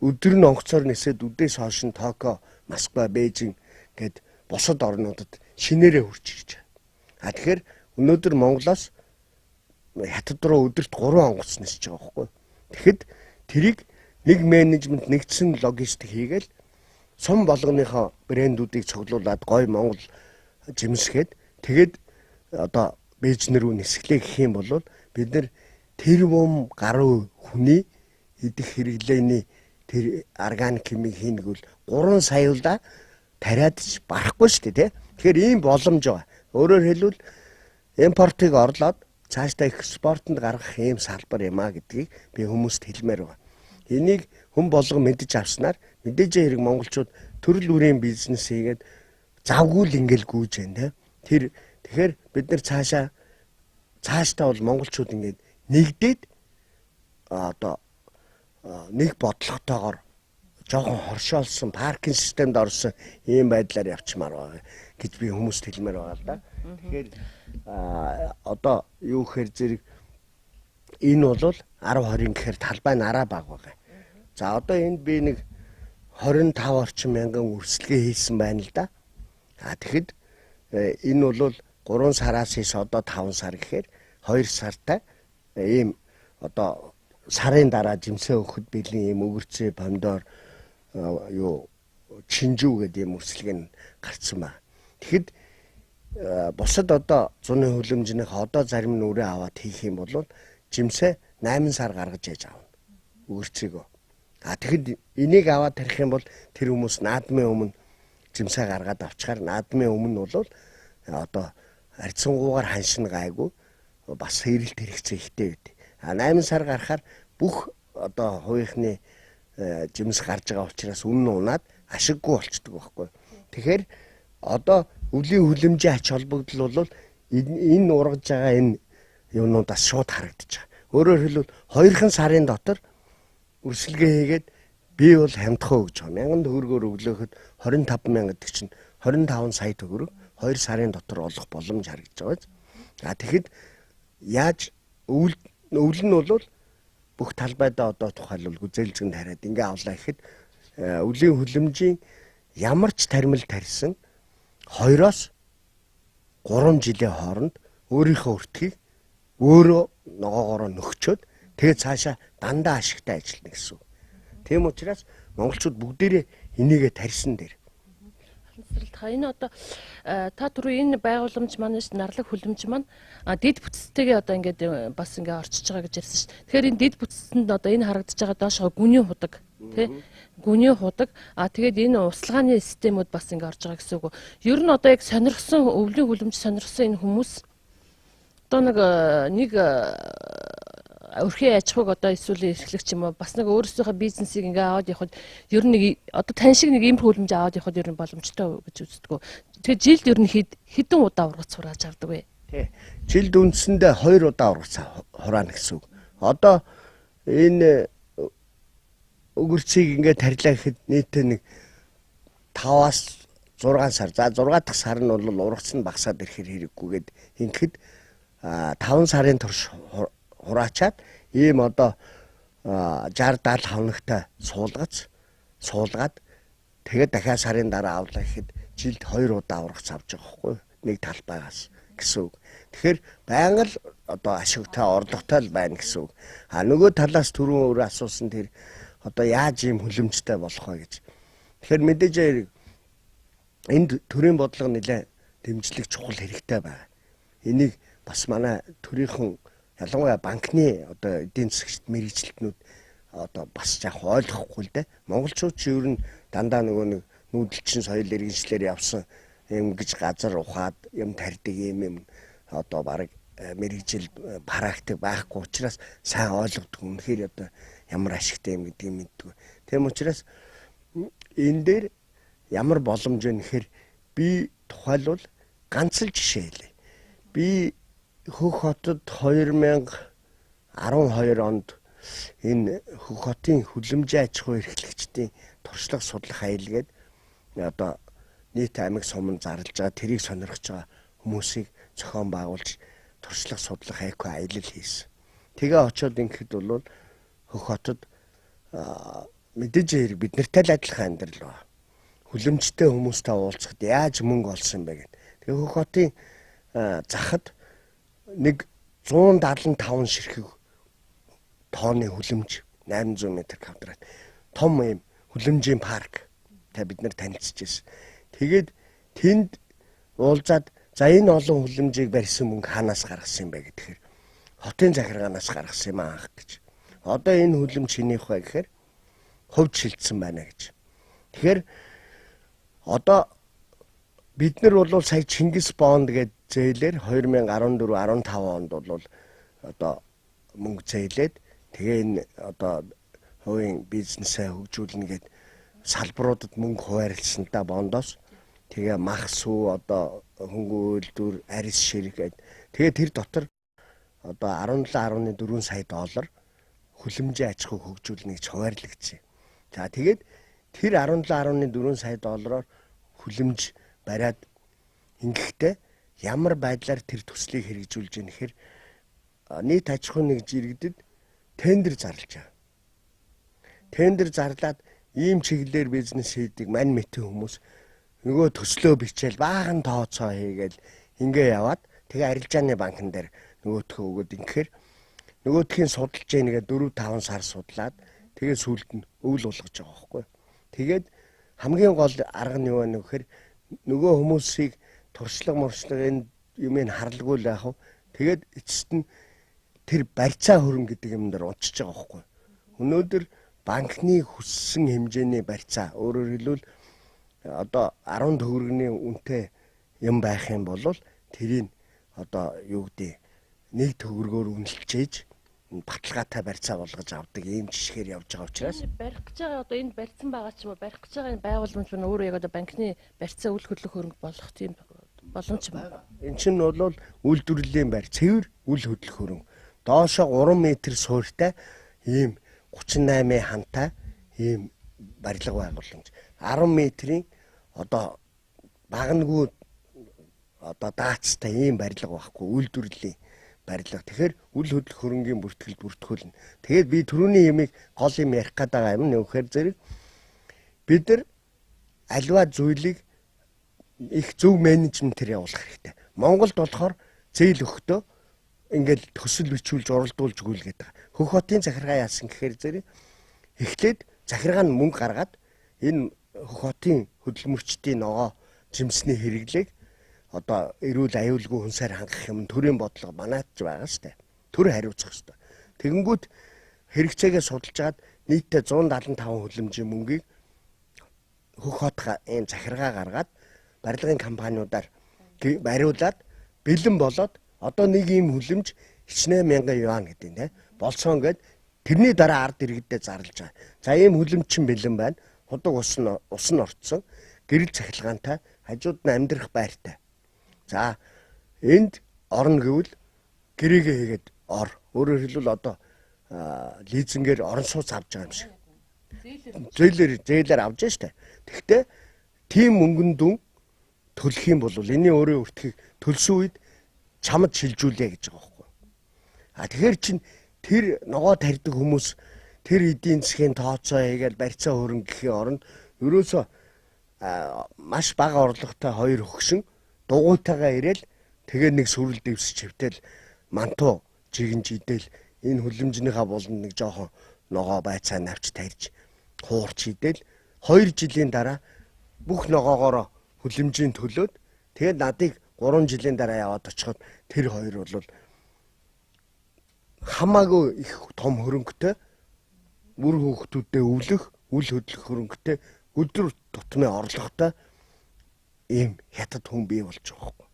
өдөр нь онгоцоор нисээд үдээс хойш нь Токио, Москва, Бээжин гэд бусад орнуудад шинээрээ хурж ирж байгаа. А тэгэхээр өнөөдөр Монголоос Хятад руу өдөрт 3 онгоц нисэж байгаа байхгүй. Тэгэхэд тэрийг нэг менежмент, нэгдсэн логистик хийгээл сум болгоныхоо брэндүүдийг цуглуулад гой Монгол жимсгээд тэгээд одоо Бээжин рүү нисгэлээ гэх юм бол бид нар тэр бум гаруй хүний идэх хэрэглээний тэр органик химиг хийнэг бол 3 саяулаа тариад ч барахгүй шүү дээ, тэ. Тэгэхээр ийм боломж байгаа. Өөрөөр хэлбэл импортыг орлоод цаашдаа экспортод гаргах ийм салбар юм а гэдгийг би хүмүүст хэлмээр байгаа. Энийг хүн болгон мэдэж авснаар мэдээж хэрэг монголчууд төрөл бүрийн бизнес хийгээд завгүй л ингээл гүйж байна те. Тэр тэгэхээр бид нар цаашдаа бол монголчууд ингээд нэгдээд одоо нэг бодлоготойгоор жоохон хоршоолсон паркинг системд орсон ийм байдлаар явчмаар байгаа гэж би хүмүүст хэлмээр байгаа л да. Тэгэхээр одоо юу гэхээр зэрэг энэ бол 10 20 гэхээр талбай нараа бага байгаа. За одоо энд би нэг 25 орчим мянган өрсөлгөө хийсэн байна л да. А тэгэхэд энэ бол 3 сараас ис одоо 5 сар гэхээр 2 сартай ийм одоо сарын дараа жимсээ өгөхөд бэлэн ийм өгөрцөө, помидор, юу чинжүү гэдэг ийм өрсөлгөө нь гарцсан ба. Тэгэхэд бусад одоо зуны хөлөмжнийх одоо зарим нь үрээ аваад хийх юм бол жимсээ 8 сар гаргаж яж авна. Өгөрцөөгөө. А тэгэхэд энийг аваад тарих юм бол тэр хүмүүс наадмын өмнө жимсээ гаргаад авчгаар наадмын өмнө бол одоо харьцангуйгаар ханшин гайгүй бас хэрэлт хэрэгцээ ихтэй байд. А 8 сар гарахаар бүх одоо хувийнхны жимс гарч байгаа учраас үнэн унаад ашиггүй болчдөг байхгүй. Тэгэхээр одоо өвлийн хүлэмжийн ач холбогдол бол энэ ургаж байгаа энэ юмнуудаас шууд харагдаж байгаа. Өөрөөр хэлбэл 2 сарын дотор өрсөлгөө хийгээд би бол хамтхаа өгж байгаа. 1000 төгрөгөөр өглөөхөд 25 мянга гэдэг чинь 25 сая төгрөг 2 сарын дотор олох боломж харагдаж байгаа. А тэгэхэд яаж өвөл нь бол бүх талбайдаа одоо тухайлбал гүзээлзгэнд хараад ингээ авлаа гэхэд өвлийн хүлэмжийн ямар ч тармил тарьсан 2-оос 3 жилийн хооронд өөрийнхөө өртгийг өөрөө ногоогоороо нөхчөөд тэгээ цаашаа дандаа ашигтай ажиллана гэсэн үг. Тийм учраас монголчууд бүгдээрээ энийгээ тарьсан дээр. Цэцэрлэг энэ одоо та түрүү энэ байгууламж маань нарлаг хүлэмж маань дэд бүтцтэйгээ одоо ингээд бас ингээ орчиж байгаа гэж ярьсан шүү. Тэгэхээр энэ дэд бүтцэнд одоо энэ харагдаж байгаа доошоо гүний худаг тий гүний худаг, а тэгээд энэ услгааны системүүд бас ингээ орж байгаа гэсэн үг. Ер нь одоо яг сонирхсон өвлийн хүлэмж сонирхсон энэ хүмүүс одоо нэг өрхийн аж ахуйг одоо эсвэл эрхлэх ч юм уу бас нэг өөрсдийнхөө бизнесийг ингээ аваад явхад ер нь нэг одоо тань шиг нэг ийм хүлэмж аваад явхад ер нь боломжтой гэж үздэг. Тэгэхээр жилд ер нь хэдэн удаа ургац хурааж авдаг вэ? Тий. Жилд үндсэндээ 2 удаа ургац хураана гэсэн үг. Одоо энэ өгөрцийг ингээ тарилаа гэхэд нийтээ нэг 5-аас 6 сар. За 6 дахь сар нь бол ургац нь багасаад ирэхэр хэрэггүйгээд ингэхэд 5 сарын турш хураачаад ийм одоо 60 70 хоногтой суулгаад тэгээд дахиад сарын дараа авлаа гэхэд жилд 2 удаа ургац авч байгаа байхгүй нэг талбайгаас гэсэн үг. Тэгэхээр байнга л одоо ашигтай орлоготой л байна гэсэн үг. А нөгөө талаас түрүүн өөрөө асуусан тэр одоо яаж ийм хүлэмжтэй болох вэ гэж. Тэгэхээр мэдээж энд төрийн бодлого нэлээ дэмжлэг чухал хэрэгтэй байна. Энийг бас манай төрийнхэн ялангуяа банкны одоо эдийн засгт мэргэжилтнүүд одоо бас жаах ойлгохгүй л дээ. Монголчууд ч ер нь дандаа нөгөө нэг нүүдэлчин соёл иргэншлэр явсан юм гэж газар ухаад юм тарьдаг юм одоо бараг мэргэжил практик байхгүй учраас сайн ойлгодог. Үнэхээр одоо ямар ашигтай юм гэдгийг мэддэг. Тийм учраас энэ дээр ямар боломж вэ гэхээр би тухайлбал ганц л жишээ хэлье. Би Хөх хотод 2012 онд энэ Хөх хотын хүлэмжийн аж ахуй эрхлэгчдийн туршлага судлах аялал гээд одоо нийт аймаг суманд зарлж байгаа тэрийг сонирхож байгаа хүмүүсийг зохион байгуулж туршлага судлах айгүй аялал хийсэн. Тэгээ очиод ингэхэд бол Хөх хотод мэдээж хэрэг бид нартай л адилхан амьдрал байна. Хүлэмжтэй хүмүүстэй уулзахад яаж мөнгө олсон бэ гэд. Тэгээ Хөх хотын захад нэг 175 ширхэг тооны хүлэмж 800 м квадрат том юм хүлэмжийн парк та бид нар танилцж байсан. Тэгээд тэнд уулзаад за энэ олон хүлэмжийг барьсан мөнгө хаанаас гаргасан юм бэ гэхээр хотын захиргаанаас гаргасан юм аах гэж. Одоо энэ хүлэмж хэнийх вэ гэхээр хувьд шилжсэн байна гэж. Тэгэхээр одоо бид нар бол сая Чингис бонд гэж зээлээр 2014 15 онд бол одоо мөнгө зээлээд тэгээ энэ одоо Хувийн бизнесээ хөгжүүлнэ гэд салбаруудад мөнгө хуваарлсан та бондоос. Тэгээ мах сүү одоо хөнгөн үйлдвэр, арис шир гээд тэгээ тэр дотор одоо 17.4 сая доллар хүлэмжийн аж ахуйг хөгжүүлнэ гэж хуваарлагдсан. За тэгээд тэр 17.4 сая доллараар хүлэмж бариад ингэхдээ ямар байдлаар тэр төслийг хэрэгжүүлж яах гэхээр нийт аж ахуйн нэг жирэгдэд тендер зарлж байгаа. Тендер зарлаад ийм чиглэлээр бизнес хийдэг мань мэтэн хүмүүс нөгөө төслөө бичээл баахан тооцоо хийгээл ингээ яваад тэгээ арилжааны банкн дээр нөгөөтхөө өгөөд ингэхээр нөгөөтхийн судалж яах нэгэ 4 5 сар судлаад тэгээ сүүлд нь өвөл болгож байгаа байхгүй. Тэгээд хамгийн гол арга нь юу вэ гэхээр нөгөө хүмүүсийг туршлага муршлага энэ юмыг харалгүй л яах вэ? Тэгээд эцэст нь тэр барьцаа хөрөнгө гэдэг юм дээр унчиж байгаа байхгүй. Өнөөдөр банкны хүссэн хэмжээний барьцаа өөрөөр хэлбэл одоо 10 төгрөгийн үнэтэй юм байх юм бол тэрийг одоо юу гэдэг нэг төгрөгөөр үнэлчээж баталгаатай барьцаа болгож авдаг ийм жишгээр явж байгаа учраас барих гэж байгаа одоо энд барьсан байгаа ч юм уу барих гэж байгаа энэ байгууламж нь өөрөө яг одоо банкны барьцаа үл хөдлөх хөрөнгө болох тийм боломж байна. Эн чинь бол үйлдвэрлэлийн байр цэвэр үл хөдлөх хөрөнгө. Доошо 3 м суурьтай ийм 38-ын хантай ийм барилга байгууламж. 10 м-ийн одоо багангүй одоо даацтай ийм барилга байхгүй үйлдвэрлэлийн барилга. Тэгэхээр үл хөдлөх хөрөнгийн бүртгэл бүртгүүлнэ. Тэгээд би түрүүний ямыг гол юм ярих гээд байгаа юм нь юу гэхээр зэрэг бид нар альва зүйлийг их зөв менежментээр явуулах хэрэгтэй. Монголд болохоор зээл өгөхдөө ингээл төсөл бичүүлж уралдуулж гүйлгээд байгаа. Хөх хотын захиргаа яасан гэхээр зэрэг эхлээд захиргаа нь мөнгө гаргаад энэ хөх хотын хөдөлмөрчдийн ногоо жимсний хэрэглээг одоо эрүүл аюулгүй хүнсээр хангах юм төрийн бодлого манайд ч байгаа шүү дээ. Төр хариуцах хэрэгтэй. Тэгэнгүүт хэрэгцээгээ судалж хагаад нийтдээ 175 хүлэмжийн мөнгийг хөх хот ийм захиргаа гаргаад барилгын компаниудаар бариулаад бэлэн болоод одоо нэг ийм хүлэмж хичнээн мянган юан гэдэг нь болсон гээд тэрний дараа ард иргэдэд зарлж байгаа. За ийм хүлэмж чинь бэлэн байна. Худаг ус нь орцсон. Гэрэл цахилгаантай, хажууд нь амьдрах байртай. За энд орно гэвэл гэрээгээ хийгээд ор. Өөрөөр хэлбэл одоо лизингээр орон сууц авч байгаа юм шиг. Зээлээр авч байгаа штэ. Тэгэхдээ тийм мөнгөн дүн төлөх юм бол энэний өөрийн өртгийг төлсөн үед чамд шилжүүлье гэж байгаа байхгүй. А тэгэхээр чин тэр ногоо тарьдаг хүмүүс тэр эдийн засгийн тооцоо хийгээл барьцаа хөрөнгө гэхийн оронд ерөөсөө маш бага орлоготой хоёр хөгшин дугуйтайгаа ирээл тэгээ нэг сүрэл дэвсэж хэвтэл мантуу жигэнж идэл энэ хүлэмжнийхаа буланд нэг жоохон ногоо байцаа навч тарьж хуурч идэл 2 жилийн дараа бүх ногоогоороо хүлэмжийн төлөөд тэгээд надыг 3 жилийн дараа яваад очиход тэр хоёр бол хамаагүй их том хөрөнгөтэй үр хүүхдүүдэд өвлөх үл хөдлөх хөрөнгөтэй өдөр тутмын орлоготой ийм хятад хүн бий болж байгаа байхгүй.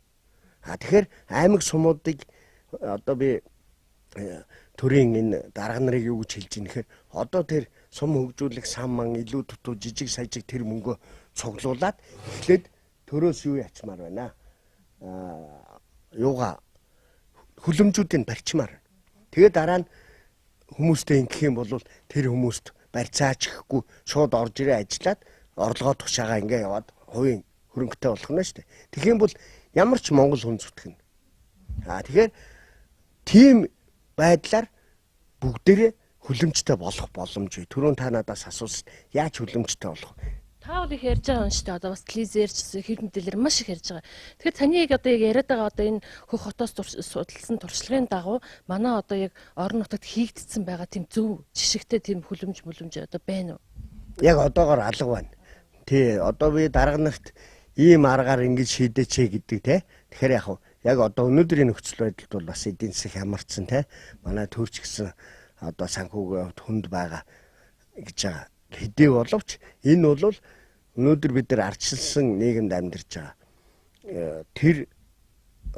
А тэгэхээр аймаг сумуудыг одоо би төрийн энэ дарга нарыг юу гэж хэлж ийм гэхээр одоо тэр сум хөгжүүлэх сан ман илүү дутуу жижиг сажиг тэр мөнгөө цуглуулад эхлээд төрөөс юу ячмаар байна. Юугаа хүлэмжүүдийг барьчмаар. Тэгээ дараа нь хүмүүстэй ингэх юм бол тэр хүмүүст барьцаач гэхгүй шууд орж ирээ ажиллаад орлогоо тушаага ингээ яваад хувийн хөрөнгөтэй болох нь шүү дээ. Тэгэх юм бол ямар ч монгол хүн зүтгэнэ. А тэгэхээр тийм байдлаар бүгдээрээ хүлэмжтэй болох боломж бий. Түрүүн та надаас асуусан яаж хүлэмжтэй болох вэ? Та бол их ярьж байгаа юм шүү дээ. Одоо бас телевизээр ч хэв мэдээлэлээр маш их ярьж байгаа. Тэгэхээр таны яг одоо яг яриад байгаа одоо энэ хөх хотоос судалсан туршлагын дагуу манай одоо яг орон нутагт хийгдсэн байгаа тийм зөв жишгтэй тийм хүлэмж мүлэмж одоо байна уу? Яг одоогор алга байна. Тий, одоо би дарга нарт ийм аргаар ингэж шийдээч гэдэг те. Тэгэхээр яг яг одоо өнөөдрийн нөхцөл байдалд бол бас эдийн засаг хямарсан те. Манай төрч гэсэн одоо санхүүгийн хувьд хүнд байгаа гэж байгаа. Хэдий боловч энэ бол өнөөдөр бид нар ардчилсан нийгэмд амьдарч байгаа. Тэр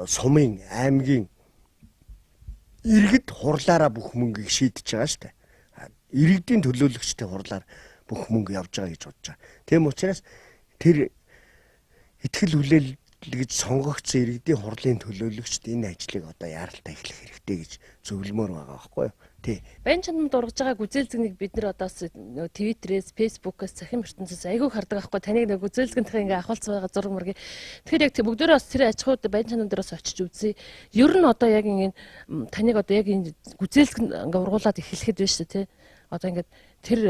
сумын аймгийн иргэд хурлаараа бүх мөнгийг шийдэж байгаа шүү дээ. Иргэдийн төлөөлөгчдийн хурлаар бүх мөнгө явж байгаа гэж бодож байгаа. Тийм учраас тэр итгэл хүлээл гэж сонгогдсон иргэдийн хурлын төлөөлөгчд энэ ажлыг одоо яаралтай эхлэх хэрэгтэй гэж зөвлөмөр байгаа байхгүй юу? Тий. Баян чанамд ургаж байгаа гүзээлзгэнийг бид нар одоо Твиттерээс, Фэйсбүүкээс цахим ертөнцөөс айгүй хардаг байхгүй, таныг нэг гүзээлзгэнийхээ ингээ ахуулсан байгаа зураг мөргийг. Тэгэхээр яг бүгдээрээ бас тэр аж ахуйд Баян чанам дээр бас очиж үзье. Ер нь одоо яг ингээ таныг одоо яг энэ гүзээлзгэн ингээ ургуулад эхлэхэд байна шүү дээ, тий. Одоо ингээд тэр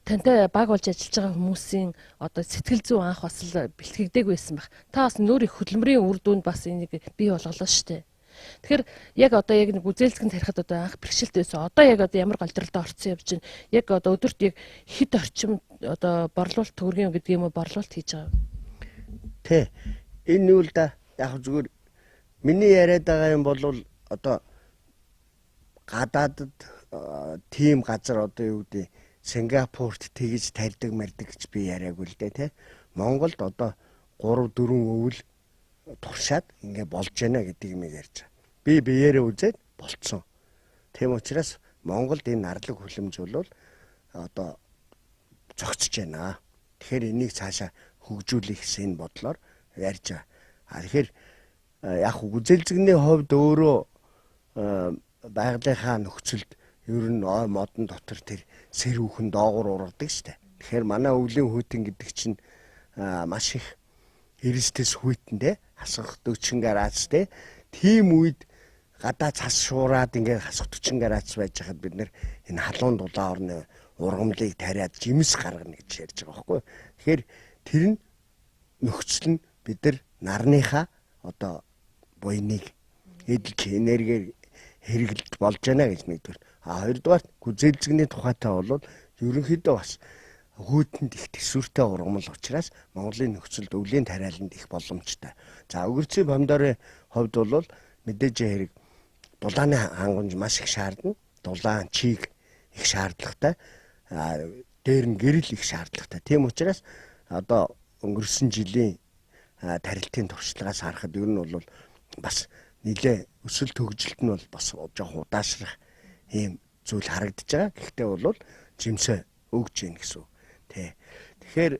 тантай баг болж ажиллаж байгаа хүмүүсийн одоо сэтгэл зүй анх бас л бэлтгэгдээг байсан байх. Та бас нөр их хөдөлмөрийн үр дүнд бас энийг бий болголоо шүү дээ. Тэгэхээр яг одоо яг нэг гүзээлзгэн тарихад одоо анх бэрхшээлтэй байсан. Одоо яг одоо ямар голдролдоо орцсон явж байна. Яг одоо өдөрт яг хэд орчим одоо борлуулалт төгрөгийн гэдэг юм уу, борлуулалт хийж байгаа юм. Тэ. Энэ юу л да, яг зүгээр миний яриад байгаа юм бол одоо гадаадд тийм газар одоо юу гэдэг Сингапурт тэгж тарьдаг мардаг гэж би яриаггүй л дээ, тий. Монголд одоо 3 4 өвөл туршаад ингээ болж байна гэдэг юм ярьж байгаа. Би биеэрээ үзээд болцсон. Тийм учраас Монголд энэ нарлаг хүлэмж бол одоо зогцож байна. Тэгэхээр энийг цаашаа хөгжүүлэх гэсэн энэ бодлоор ярьж байгаа. А тэгэхээр яг гүзээлзгэний хувьд өөрөө байгалийнхаа нөхцөлд ер нь ой модон дотор тэр сэр хүүхэн доогуур ургадаг штэ. Тэгэхээр манай өвлийн хүйтэн гэдэг чинь маш их эрсдэс хүйтэн те, хасах 40 градус те. Тийм үед гадаа цас шуураад ингээд хасах 40 градус байж хахад бид нэр энэ халуун дулаан орны ургамлыг тариад жимс гаргана гэж ярьж байгаа байхгүй. Тэгэхээр тэр нь нөхцөл нь бид нар нарныхаа одоо буйныг эдэлж энергиэр хэрэглэж болж байна гэж нэгдүгээр. А хоёрдугаар гүзээлзгэний тухайтай бол ерөнхийдөө бас хүүтэнд их төсвөртэй ургамал учраас Монголын нөхцөлд өвлийн тариаланд их боломжтой. За огурцын помидорын хувьд бол мэдээж хэрэг дулааны хангамж маш их шаардна. Дулаан, чиг их шаардлагатай. Дээр нь гэрэл их шаардлагатай. Тийм учраас одоо өнгөрсөн жилийн тарилтын туршлагаас харахад ер нь бол бас нэлээ өсөлт хөгжилт нь бол бас жоохон удаашрах ийм зүйл харагдаж байгаа. Гэхдээ бол жимсээ өгж гин гэсэн үг. Тэ. Тэгэхээр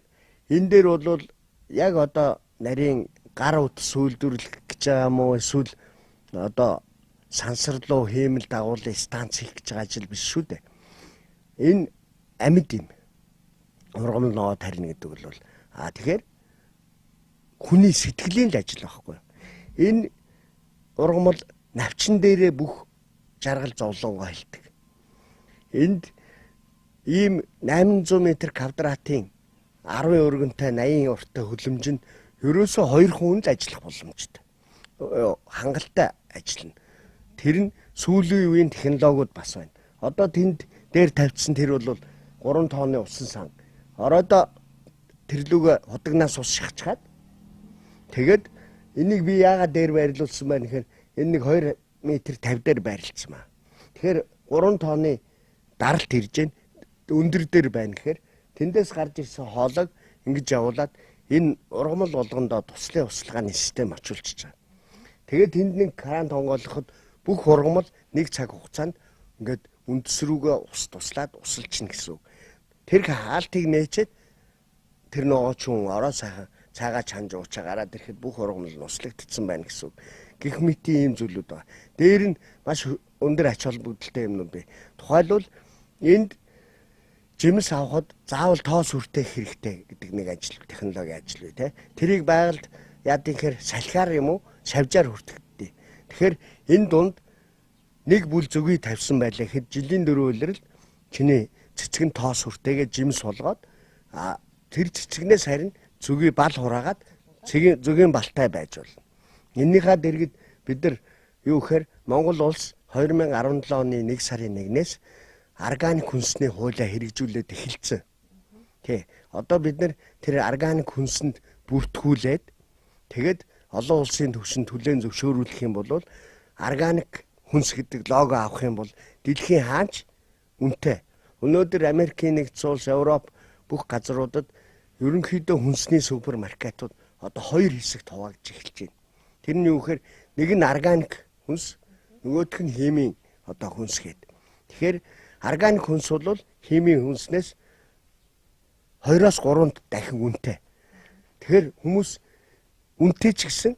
энэ дээр бол яг одоо нарийн гар утас үйлдвэрлэх гэж байгаа юм уу, эсвэл одоо сансарлуу хиймэл дагуулын станц хийх гэж байгаа ажил биш шүү дээ. Энэ амьд юм. Ургамал ногоо тарина гэдэг бол а тэгэхээр хүний сэтгэлийн л ажил байхгүй. Энэ ургамал навчин дээрээ бүх жаргал зовлонгоо хэлдэг. Энд ийм 800 м квадратын 10 өргөнтэй 80 урттай хөлөмж нь ерөөсөө 2 хүн л ажиллах боломжтой. Хангалттай ажиллана. Тэр нь сүүлийн үеийн технологиуд бас байна. Одоо тэнд дээр тавьчихсан тэр бол 3 тонны усан сан. Ороодоо тэрлүүгээ худагнаас ус шахачаад тэгээд энийг би яагаад дээр байрлуулсан байна гэхээр энэ нэг 2 м 50 дээр байрлалцсан маа. Тэгэхээр 3 тонны даралт ирж гэн өндөр дээр байна гэхээр тэндээс гарч ирсэн хоолойг ингэж явуулаад энэ ургамал болгондоо туслын услгааны систем очуулчихж байгаа. Тэгээд тэнд нэг кран тонгоолоход бүх ургамал нэг цаг хугацаанд ингээд үндэс рүүгээ ус туслаад усалчихна гэсэн үг. Тэр хаалтыг нээчээд тэр ногоочун ороо сайхан цаагаа чанж уучаа гараад ирэхэд бүх ургамал нь услагдсан байна гэсэн үг. Гэх мэт ийм зүйлүүд байгаа. Дээр нь маш өндөр ач холбогдолтой юмнууд бий. Тухайлбал энд жимс авахд заавал тоос хүртэх хэрэгтэй гэдэг нэг ажил, технологи ажил бий, тэ. Тэрийг байгальд яадын гэхээр салхиар юм уу, шавжаар хүртэгддэг. Тэгэхээр энэ дунд нэг бүл зүгийг тавьсан байлаа гэхэд жилийн 4 улирал чиний цэцэг нь тоос хүртээгээ жимс болгоод, а тэр цэцгнээс харин зүгийг бал хураагаад зүгийн балтай байж болно. Эннийхээ дэргэд бид нар юу гэхээр Монгол улс 2017 оны 1 сарын 1-ээс органик хүнсний хуулиа хэрэгжүүлээд эхэлсэн. Тий. Одоо бид нар тэр органик хүнсэнд бүртгүүлээд тэгээд олон улсын түвшинд түлээн зөвшөөрүүлэх юм бол органик хүнс гэдэг лого авах юм бол дэлхийн хаач үнэтэй. Өнөөдөр Америкийн нэгдсэн улс, Европ бүх газруудад ерөнхийдөө хүнсний супермаркетууд одоо хоёр хэсэгт хуваагдж эхэлж байна. Тэр нь юу гэхээр нэг нь органик хүнс, нөгөөх нь химийн одоо хүнс гээд. Тэгэхээр Органик хүнс бол химийн хүнснээс 2-оос 3 дахин үнэтэй. Тэгэхээр хүмүүс үнэтэй ч гэсэн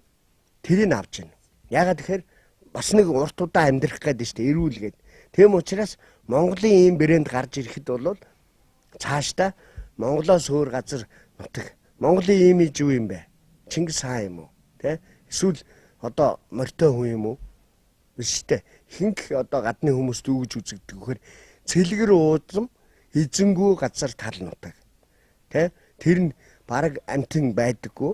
тэрийг авч байна. Яагаад тэгэхээр бас нэг урт удаан амьдрах гээд шүү дээ, эрүүл гээд. Тийм учраас Монголын ийм брэнд гарч ирэхэд бол цаашдаа Монголоос өөр газар нутаг Монголын имиж юу юм бэ? Чингис хаан юм уу? Тэ? Эсвэл одоо морьтой хүн юм уу? Биш үү? Ихэнх одоо гадны хүмүүст юу гэж үзэгддэг вэхээр цэлгэр уудам эзэнгүү газар тал нутаг. Тэ? Тэр нь бараг амтэн байдаггүй.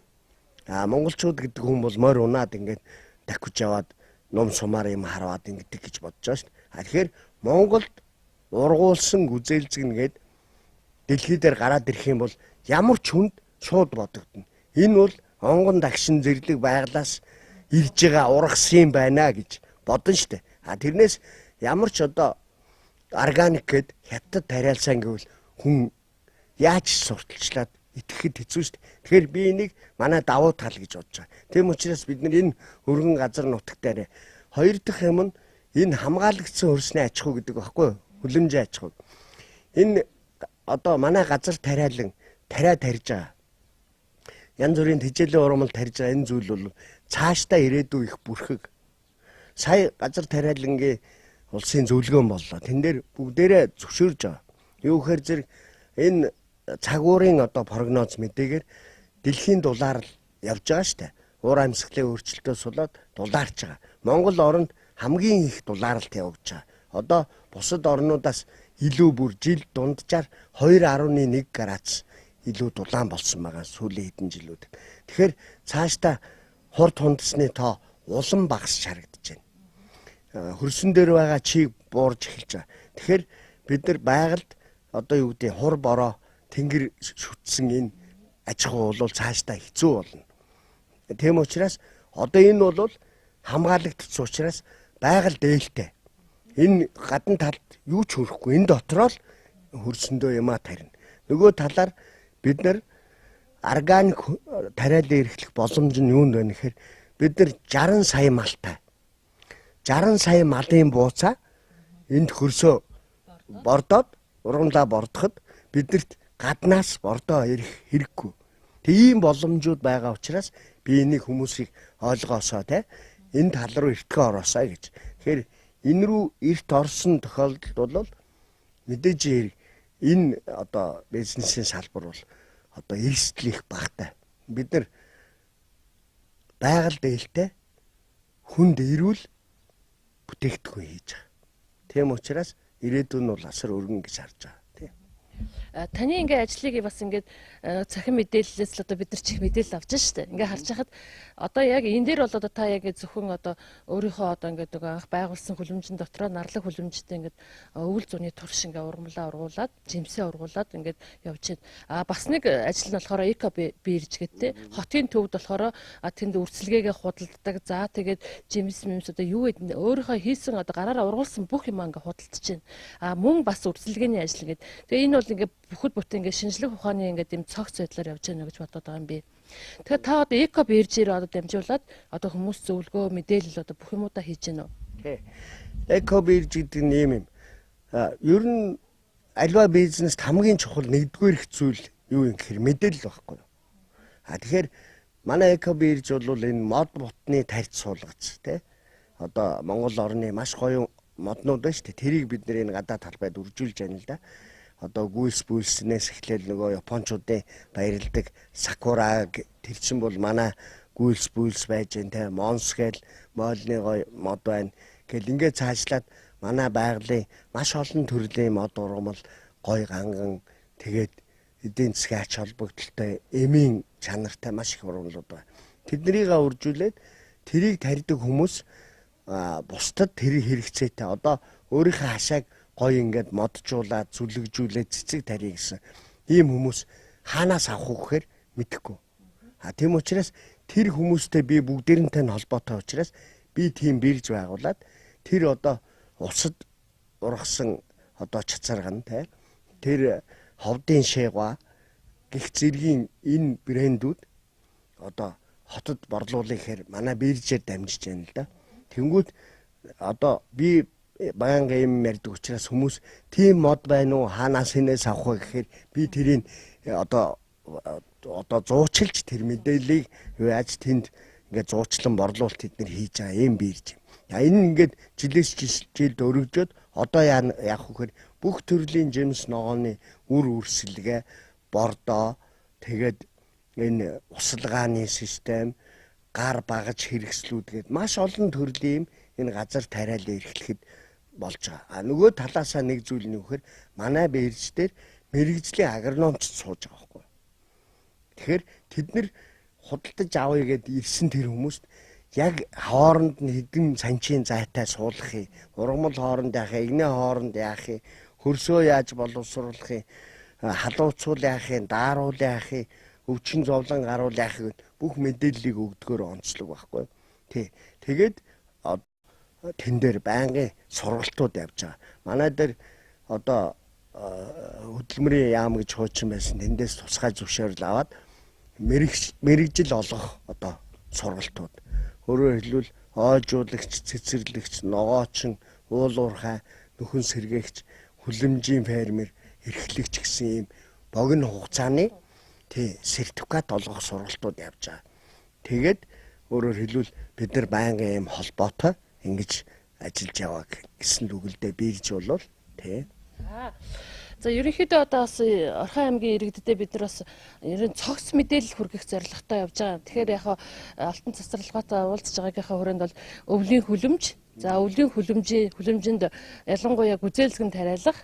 А монголчууд гэдэг хүн бол морь унаад ингээд дахиж яваад ном сумаар юм харваад ингэдэг гэж бодож байгаа шүү дээ. А тэгэхээр Монголд ургуулсан гүзээлзгэнэ гээд дэлхий дээр гараад ирэх юм бол ямар ч хүнд шууд бодогдно. Энэ бол онгон дагшин зэрлэг байглаас ирж байгаа ургас юм байна гэж бодно шүү дээ. А тэрнээс ямар ч одоо органик гэд хятад тариалсан гэвэл хүн яаж сурталчлаад итгэхэд хэцүү шүү дээ. Тэгэхээр би энийг манай давуу тал гэж бодож байгаа. Тийм учраас бид нар энэ өргөн газар нутаг дээр хоёр дахь юм нь энэ хамгаалагдсан хөрсний аж ахуй гэдэг багхгүй юу? Хүлэмжийн аж ахуй. Энэ одоо манай газар тариалан тариа тарьж байгаа. Янз бүрийн тэжээлийн урмал тарьж байгаа энэ зүйл бол цаашдаа ирээдүй их бүрхэг. Сая газар тариалангийн улсын зөвлөгөөн боллоо. Тэн дээр бүгдээрээ зөвшөөрж байгаа. Юу гэхээр зэрэг энэ цагуурын одоо прогноз мэдээгээр дэлхийн дулаар л явж байгаа шүү дээ. Уур амьсгалын өөрчлөлтөөс болоод дулаарч байгаа. Монгол оронд хамгийн их дулаарлалт явагдаж байгаа. Одоо бусад орнуудаас илүү бүр жил дунджаар 2.1 градус илүү дулаан болсон байгаа сүүлийн хэдэн жилүүд. Тэгэхээр цаашдаа хурд хундасны тоо улам багасч харагдаж байна. Хөрсөн дээр байгаа чиг буурж эхэлж байгаа. Тэгэхээр бид нар байгальд одоо юу гэдэг хур бороо тэнгэр шүтсэн энэ аж ахуй бол цаашдаа хэцүү болно. Тийм учраас одоо энэ бол хамгаалагдсан учраас байгаль дээлтэй. Энэ гадна талд юу ч хөрөхгүй. Энэ дотроо л хөрсөндөө юмаа тарина. Нөгөө талаар бид нар органик тариалан эрхлэх боломж нь юунд байна гэхээр бид нар 60 сая малтай. 60 сая малын бууцаа энд хөрсөө бордоод ургамлаа бордоход биднэрт гаднаас бордоо ирэх хэрэггүй. Тэг ийм боломжууд байгаа учраас би энийг хүмүүсийг ойлгоосоо те энэ тал руу эртгэн ороосоо гэж. Тэгэхээр энэ рүү эрт орсон тохиолдолд бол мэдээж хэрэг энэ одоо бизнесийн салбар бол одоо эрсдэл их багатай. Бид нар байгаль дээлтэй хүнд эрүүл бүтээгдэхүүн хийж байгаа. Тийм учраас ирээдүйн нь бол асар өргөн гэж харж байгаа. Таны ингээ ажлыг бас ингээд цахим мэдээллээс л одоо бид нар чих мэдээлэл авч штэ. Ингээ харж хахад одоо яг энэ дээр бол одоо та яг зөвхөн одоо өөрийнхөө одоо ингээд нөгөө анх байгуулсан хүлэмжин дотроо нарлаг хүлэмжтэй ингээд өвөл зуны турш ингээ ургамлаа ургуулад, жимсээ ургуулад ингээд явж байна. А бас нэг ажил нь болохоор эко бирж гэдэг те. Хотын төвд болохоор тэнд үрцэлгээгээ худалддаг. За тэгээд жимс мэмс одоо юу гэдэг өөрийнхөө хийсэн одоо гараараа ургуулсан бүх юм ингээ худалдаж байна. А мөн бас үрцэлгээний ажил ингээд. Тэгээ энэ бол ингээ бүхэл бүтэн ингээ шинжлэх ухааны ингээд юм цогц байдлаар явж байна гэж бодоод байгаа юм би. Тэгэхээр та одоо эко биржээр одоо дамжуулаад одоо хүмүүс зөвлөгөө мэдээлэл одоо бүх юмудаа хийж байна уу? Тий. Эко бирж гэдэг нь ийм юм. Ер нь альва бизнест хамгийн чухал нэгдүгээр их зүйл юу юм гэхээр мэдээлэл байхгүй юу? А тэгэхээр манай эко бирж бол энэ мод бутны тарьц суулгац тий. Одоо Монгол орны маш гоё моднууд байна шүү дээ. Тэрийг бид нэр энэ гадаад талбайд үржүүлж байна л да. Одоо гүйс бүлснээс эхлээл нөгөө японочдын баярладаг сакура тэр чинь бол манай гүйс бүлс байж гэн те монс гээл мойлны гоё мод байна гэл ингээд цаашлаад манай байгалийн маш олон төрлийн мод ургамал гоё ганган тэгээд эдийн засгийн ач холбогдолтой эмийн чанартай маш их ургамлууд байна. Тэднийгээ үржүүлээд тэрийг тарьдаг хүмүүс бусдад тэр хэрэгцээтэй одоо өөрийнхөө хашааг гоё ингээд моджуулаад зүлэгжүүлээд цэцэг тарья гэсэн ийм хүмүүс хаанаас авах вэ гэхээр мэдэхгүй. А тийм учраас тэр хүмүүстэй би бүгдээрэнтэй нь холбоотой учраас би тийм бирж байгуулад тэр одоо усад ургасан одоо чацарган те тэр ховдын шээгва гих зэргийн энэ брэндүүд одоо хотод борлуулъя гэхээр манай биржээр дамжиж байна л да. Тэнгүүд одоо би Байнга юм ярьдаг учраас хүмүүс тийм мод байна уу, хаанаас инээс авах вэ гэхээр би тэрийг одоо зуучилж тэр мэдээллийг яаж тэнд ингээд зуучлан борлуулалт тэд нэр хийж байгаа юм бирж. Энэ ингээд жилээс жилд өргөжөөд одоо яах вэ гэхээр бүх төрлийн жимс ногооны үр үрсэлгээ, бордоо, тэгээд энэ усалгааны систем, гар багаж хэрэгслүүд гээд маш олон төрлийн юм энэ газар тариалан эрхлэхэд болж байгаа. А нөгөө талаасаа нэг зүйл нь юу гэхээр манай бирж дээр мэргэжлийн агрономч сууж байгаа байхгүй. Тэгэхээр тэд нэр худалдаж авъя гэд ирсэн тэр хүмүүст яг хооронд нь хэдэн санчийн зайтай суулгах юм, ургамал хооронд яах юм, эгнээ хооронд яах юм, хөрсөө яаж боловсруулах юм, халууцуул яах юм, daarуул яах юм, өвчин зовлон гаруул яах юм бүх мэдээллийг өгдгөөр онцлог байхгүй. Тий. Тэгээд тэн дээр байнгын сургалтууд явж байгаа. Манай дээр одоо хөдөлмөрийн яам гэж хуучин байсан. Тэндээс тусгай зөвшөөрөл аваад мэрэгжил олгох одоо сургалтууд. Өөрөөр хэлбэл ойжуулагч, цэцэрлэгч, ногоочин, уул уурхай, нөхөн сэргээгч, хүлэмжийн фермер, эрхлэгч гэсэн ийм богино хугацааны тий сертификат олгох сургалтууд явж байгаа. Тэгээд өөрөөр хэлбэл бид нар байнгын ийм холбоотой ингэж ажиллаж яваа гэсэн дүгэлдээ бирж болвол тий. За ерөнхийдөө одоо бас Орхон аймгийн иргэддээ бид нар бас ерөн цогц мэдээлэл хүргэх зорилготой явж байгаа. Тэгэхээр яг алтан цацралгаатай уулзж байгаагийнхаа хүрээнд бол өвлийн хүлэмж, за өвлийн хүлэмжинд ялангуяа гүзээлзгэн тариалах,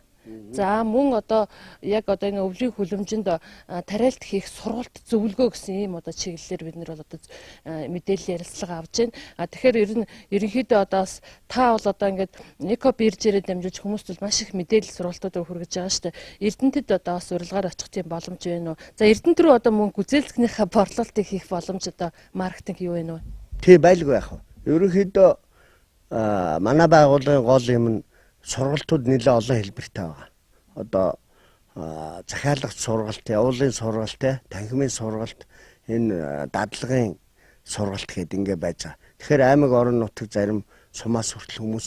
за мөн одоо яг одоо энэ өвлийн хүлэмжинд тариалт хийх сургалт зөвлөгөө гэсэн ийм одоо чиглэлээр бид нар бол одоо мэдээлэл ярилцлага авч байна. А тэгэхээр ер нь ерөнхийдөө одоо бас та бол одоо ингээд эко биржээрээ дамжуулж хүмүүст бол маш их мэдээлэл сургалтуудыг хүргэж байгаа шүү дээ. Эрдэнэтэд одоо бас урилгаар очих тийм боломж байна уу? За Эрдэнэт рүү одоо мөн гүзээлзгэнийхээ борлуулалтыг хийх боломж одоо маркетинг юу вэ? Тий, байлгүй яах вэ? Ерөнхийдөө манай байгууллагын гол юм нь сургалтууд нэлээд олон хэлбэртэй байгаа. Одоо захиалгах сургалт, явуулын сургалт, танхимын сургалт, энэ дадлагын сургалт гэдэг ингээ байж байгаа. Тэгэхээр аймаг орон нутаг зарим сумаас хүртэл хүмүүс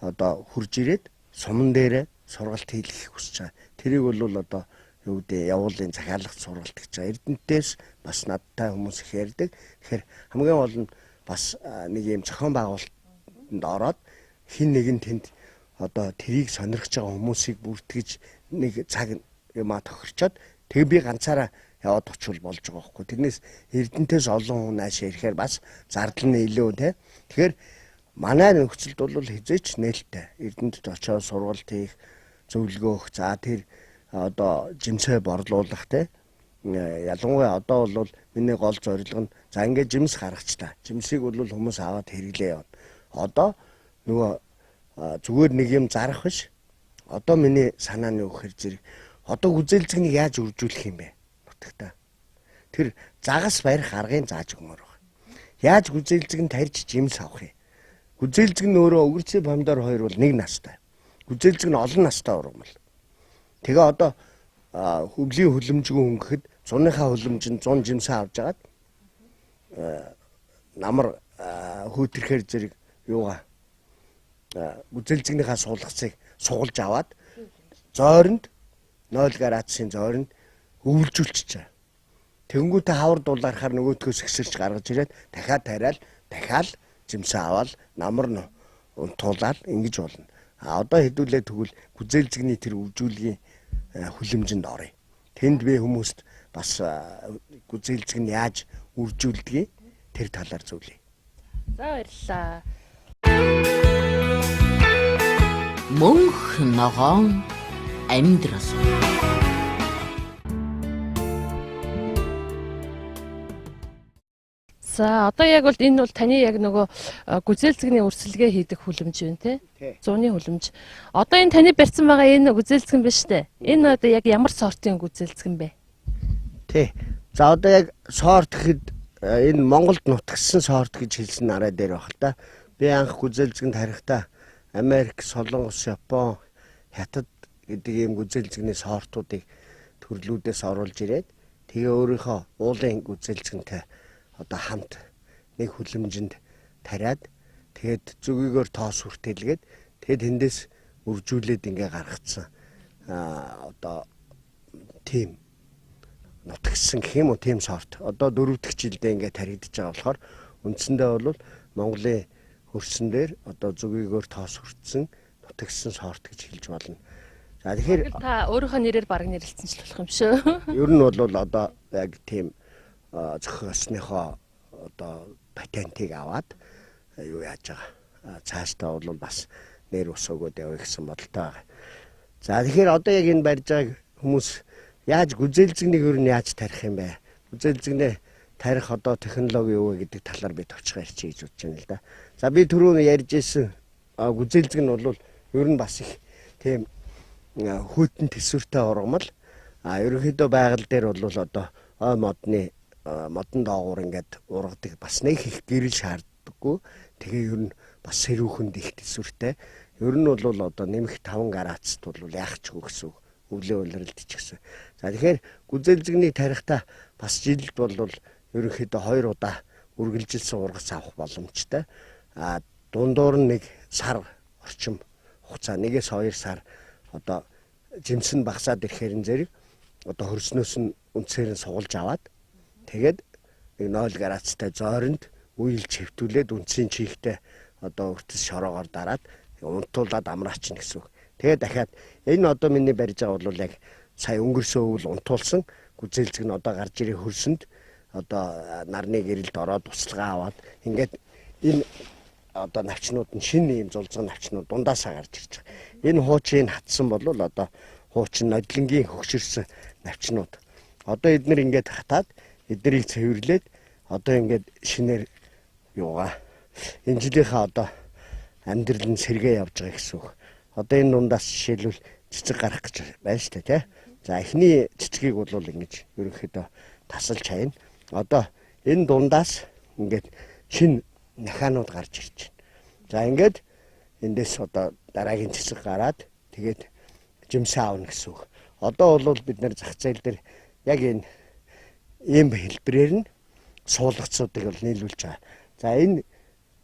одоо хурж ирээд суман дээрээ сургалт хийлгэхийг хүсэж байгаа. Тэрийг бол одоо юу гэдэг явуулын захиалгах сургалт гэж байгаа. Эрдэнэтээс бас надтай хүмүүс их ярьдаг. Тэгэхээр хамгийн гол нь бас нэг юм зохион байгуулалтанд ороод хин нэгэн тэнд одоо тэрийг сонирхож байгаа хүмүүсийг бүртгэж нэг цаг юмаа тохирчоод тэг би ганцаараа яваад очивол болж байгаа байхгүй. Тэрнээс Эрдэнэтээс олон хүн наашаа ирэхээр бас зардал нь илүү те. Тэгэхээр манай нөхцөлд бол хизээч нээлттэй. Эрдэнэтэд очиод сургалт хийх, зөвлөгөө өгөх, за тэр одоо жимсээ борлуулах те. Ялангуяа одоо бол миний гол зорилго нь за ингээд жимс гаргачлаа. Жимсийг бол хүмүүс аваад хэрэглээ явна. Одоо нөгөө зүгээр нэг юм зарах биш. Одоо миний санааны өгөхөр зэрэг одоо гүзээлзгэнийг яаж үржүүлэх юм бэ? Нутагтаа. Тэр загас барих аргыг зааж өгмөр байна. Яаж гүзээлзгэн тарьж жимс авах юм? Гүзээлзгэн нь өөрөө огурцын помидор хоёр бол нэг настай. Гүзээлзгэн нь олон настай ургамал. Тэгээ одоо хөвлийн хүлэмжгүй хүн гэхэд зуныхаа хүлэмжинд 100 жимсээ авч агаад намар хөөтөрхөр зэрэг юугаа гүзээлзгэнийхаа суулгацыг сугалж аваад зойронд 0 градусын зойронд өвлжүүлчихэж. Тэнгүүтээ хавар дулаархаар нөгөөдхөөс ихсэрч гаргаж ирээд дахиад тариал дахиад жимсээ аваад намар нь унтуулаад ингэж болно. А одоо хэдүүлээ тэгвэл гүзээлзгэний тэр өвжүүлгийн хүлэмжинд оръё. Тэнд би хүмүүст бас гүзээлзгэн яаж үржүүлдгийг тэр талаар зөвлөе. За баярлалаа. Мөнх ногоон амьдрал. За одоо яг бол энэ бол таны яг нөгөө гүзээлзгэний өрсөлгөө хийдэг хүлэмж байна те. Зуны хүлэмж. Одоо энэ таны барьсан байгаа энэ гүзээлзгэн биш үү? Энэ одоо яг ямар сортын гүзээлзгэн бэ? Тий. За одоо яг сорт гэхэд энэ Монголд нутагсан сорт гэж хэлсэн арай дээр баг л та. Би анх гүзээлзгэнд харихтаа Америк, Солонгос, Япон, Хятад гэдэг ийм гүзээлзгэний сортуудыг төрлүүдээс оруулж ирээд тэгээ өөрийнхөө уулын гүзээлзгэнтэй одоо хамт нэг хүлэмжинд тариад тэгээд зүгийгээр тоос хүртээлгээд Тэгээд тэндээс үржүүлээд ингээ гаргацсан одоо тийм нутагсан гэх юм уу, тийм сорт. Одоо 4 дахь жилдээ ингээ таригдж байгаа болохоор үндсэндээ бол Монголын хөрсөн дээр одоо зүгийгээр тоос хүртсэн нутагсан сорт гэж хэлж болно. За тэгэхээр та өөрийнхөө нэрээр бараг нэрлэлсэн ч болох юм шүү. Ер нь бол одоо яг тийм зохиосныхоо одоо патентыг аваад юу яаж байгаа. Цаашдаа бол бас нэр ус өгөөд явъя гэсэн бодолтой байгаа. За тэгэхээр одоо яг энэ барьж байгааг хүмүүс яаж гүзээлзгэнийг ер нь яаж тарих юм бэ? Гүзээлзгэнээ тарих одоо технологи юу вэ гэдэг талаар би товчхон ярьчих гэж бодож байна л да. За би түрүүн ярьж ирсэн гүзээлзгэн нь бол ер нь бас их тийм хүйтэн төсвөртэй ургамал. А ерөнхийдөө байгаль дээр бол одоо ой модны модон доогуур ингээд ургадаг, бас нэг их гэрэл шаарддаггүй. Тэгээ ер нь бас сэрүүхэнд их төсвөртэй. Ер нь бол одоо нэмэх 5 градусд бол яах ч үгүй гэсэн үг. Өвлөө улиралд ч гэсэн. За тэгэхээр гүзээлзгэнийг тарихдаа бас жилд бол ерөнхийдөө 2 удаа үргэлжилсэн ургац авах боломжтой. А дундуур нь 1 сар орчим хугацаа, 1-2 сар одоо жимс нь багасаад ирэхээр нь зэрэг одоо хөрснөөс нь үндсээр нь сугалж аваад тэгээд нэг 0 градустай зойронд үеилж хэвтүүлээд үндсийн чийгтэй одоо өртөс шороогоор дараад унтуулад амраачна гэсэн үг. Тэгээд дахиад энэ одоо миний барьж байгаа бол яг сая өнгөрсөн өвөл унтуулсан гүзээлзгэн одоо гарч ирэх хөрсөнд одоо нарны гэрэлд ороод туслага аваад ингээд энэ одоо навчнууд нь шинэ ийм зулзган навчнууд дундаасаа гарч ирж байгаа. Энэ хуучин хатсан бол одоо хуучин нодлонгийн хөгшөрсөн навчнууд. Одоо эднэр ингээд хатаад эднэрийг цэвэрлээд одоо ингээд шинээр юугаа энэ жилийнхаа одоо амьдрал нь сэргээ явж байгаа гэсэн үг. Одоо энэ дундаас жишээлбэл цэцэг гарах гэж байна шүү дээ, тий. За эхний цэцгийг бол ингэж ерөнхийдөө тасалж хайна. Одоо энэ дундаас ингээд шинэ нахаанууд гарч ирж байна. За ингээд эндээс одоо дараагийн цэцэг гараад тэгээд жимсээ авна гэсэн үг. Одоо бол бид нэр зах зээл дээр яг энэ ийм хэлбэрээр нь суулгацуудыг бол нийлүүлж байгаа. За энэ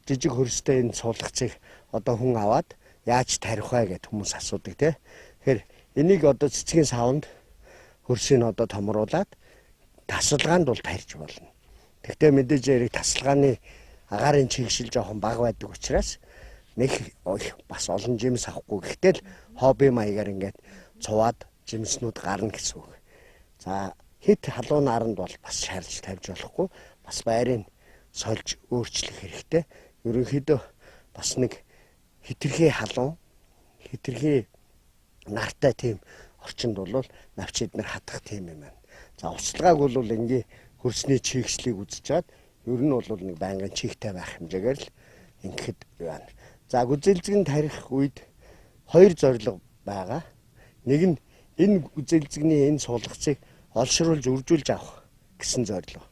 жижиг хөрстэй энэ суулгацыг одоо хүн аваад яаж тарих вэ гэд хүмүүс асуудаг, тий. Тэгэхээр энийг одоо цэцгийн савнд хөрсийг одоо томруулад тасалгаанд бол тарьж болно. Тэгтээ мэдээж яриг тасалгааны агаарын чигшил жоохон бага байдаг учраас нэг бас олон жимс авахгүй. Гэхдээ л хобби маягаар ингээд цуваад жимснүүд гарна гэсэн үг. За хит халуун наранд бол бас шаарч тавьж болохгүй. Бас байрыг сольж өөрчлөх хэрэгтэй. Ерөнхийдөө бас нэг хитрхи халуун, хитрхи нартай тийм орчинд бол навч эднэр хатах тийм юм байна. За уцалгааг бол энгийн хөрсний чигслийг үзэж чад ер нь бол нэг байнгын чигтэй байх хэмжээгээр л ингэхэд байна. За гүзээлзгэн тарих үед хоёр зорилго байгаа. Нэг нь энэ гүзээлзгэний энэ суулгацыг олшруулж үржүүлж авах гэсэн зорилго.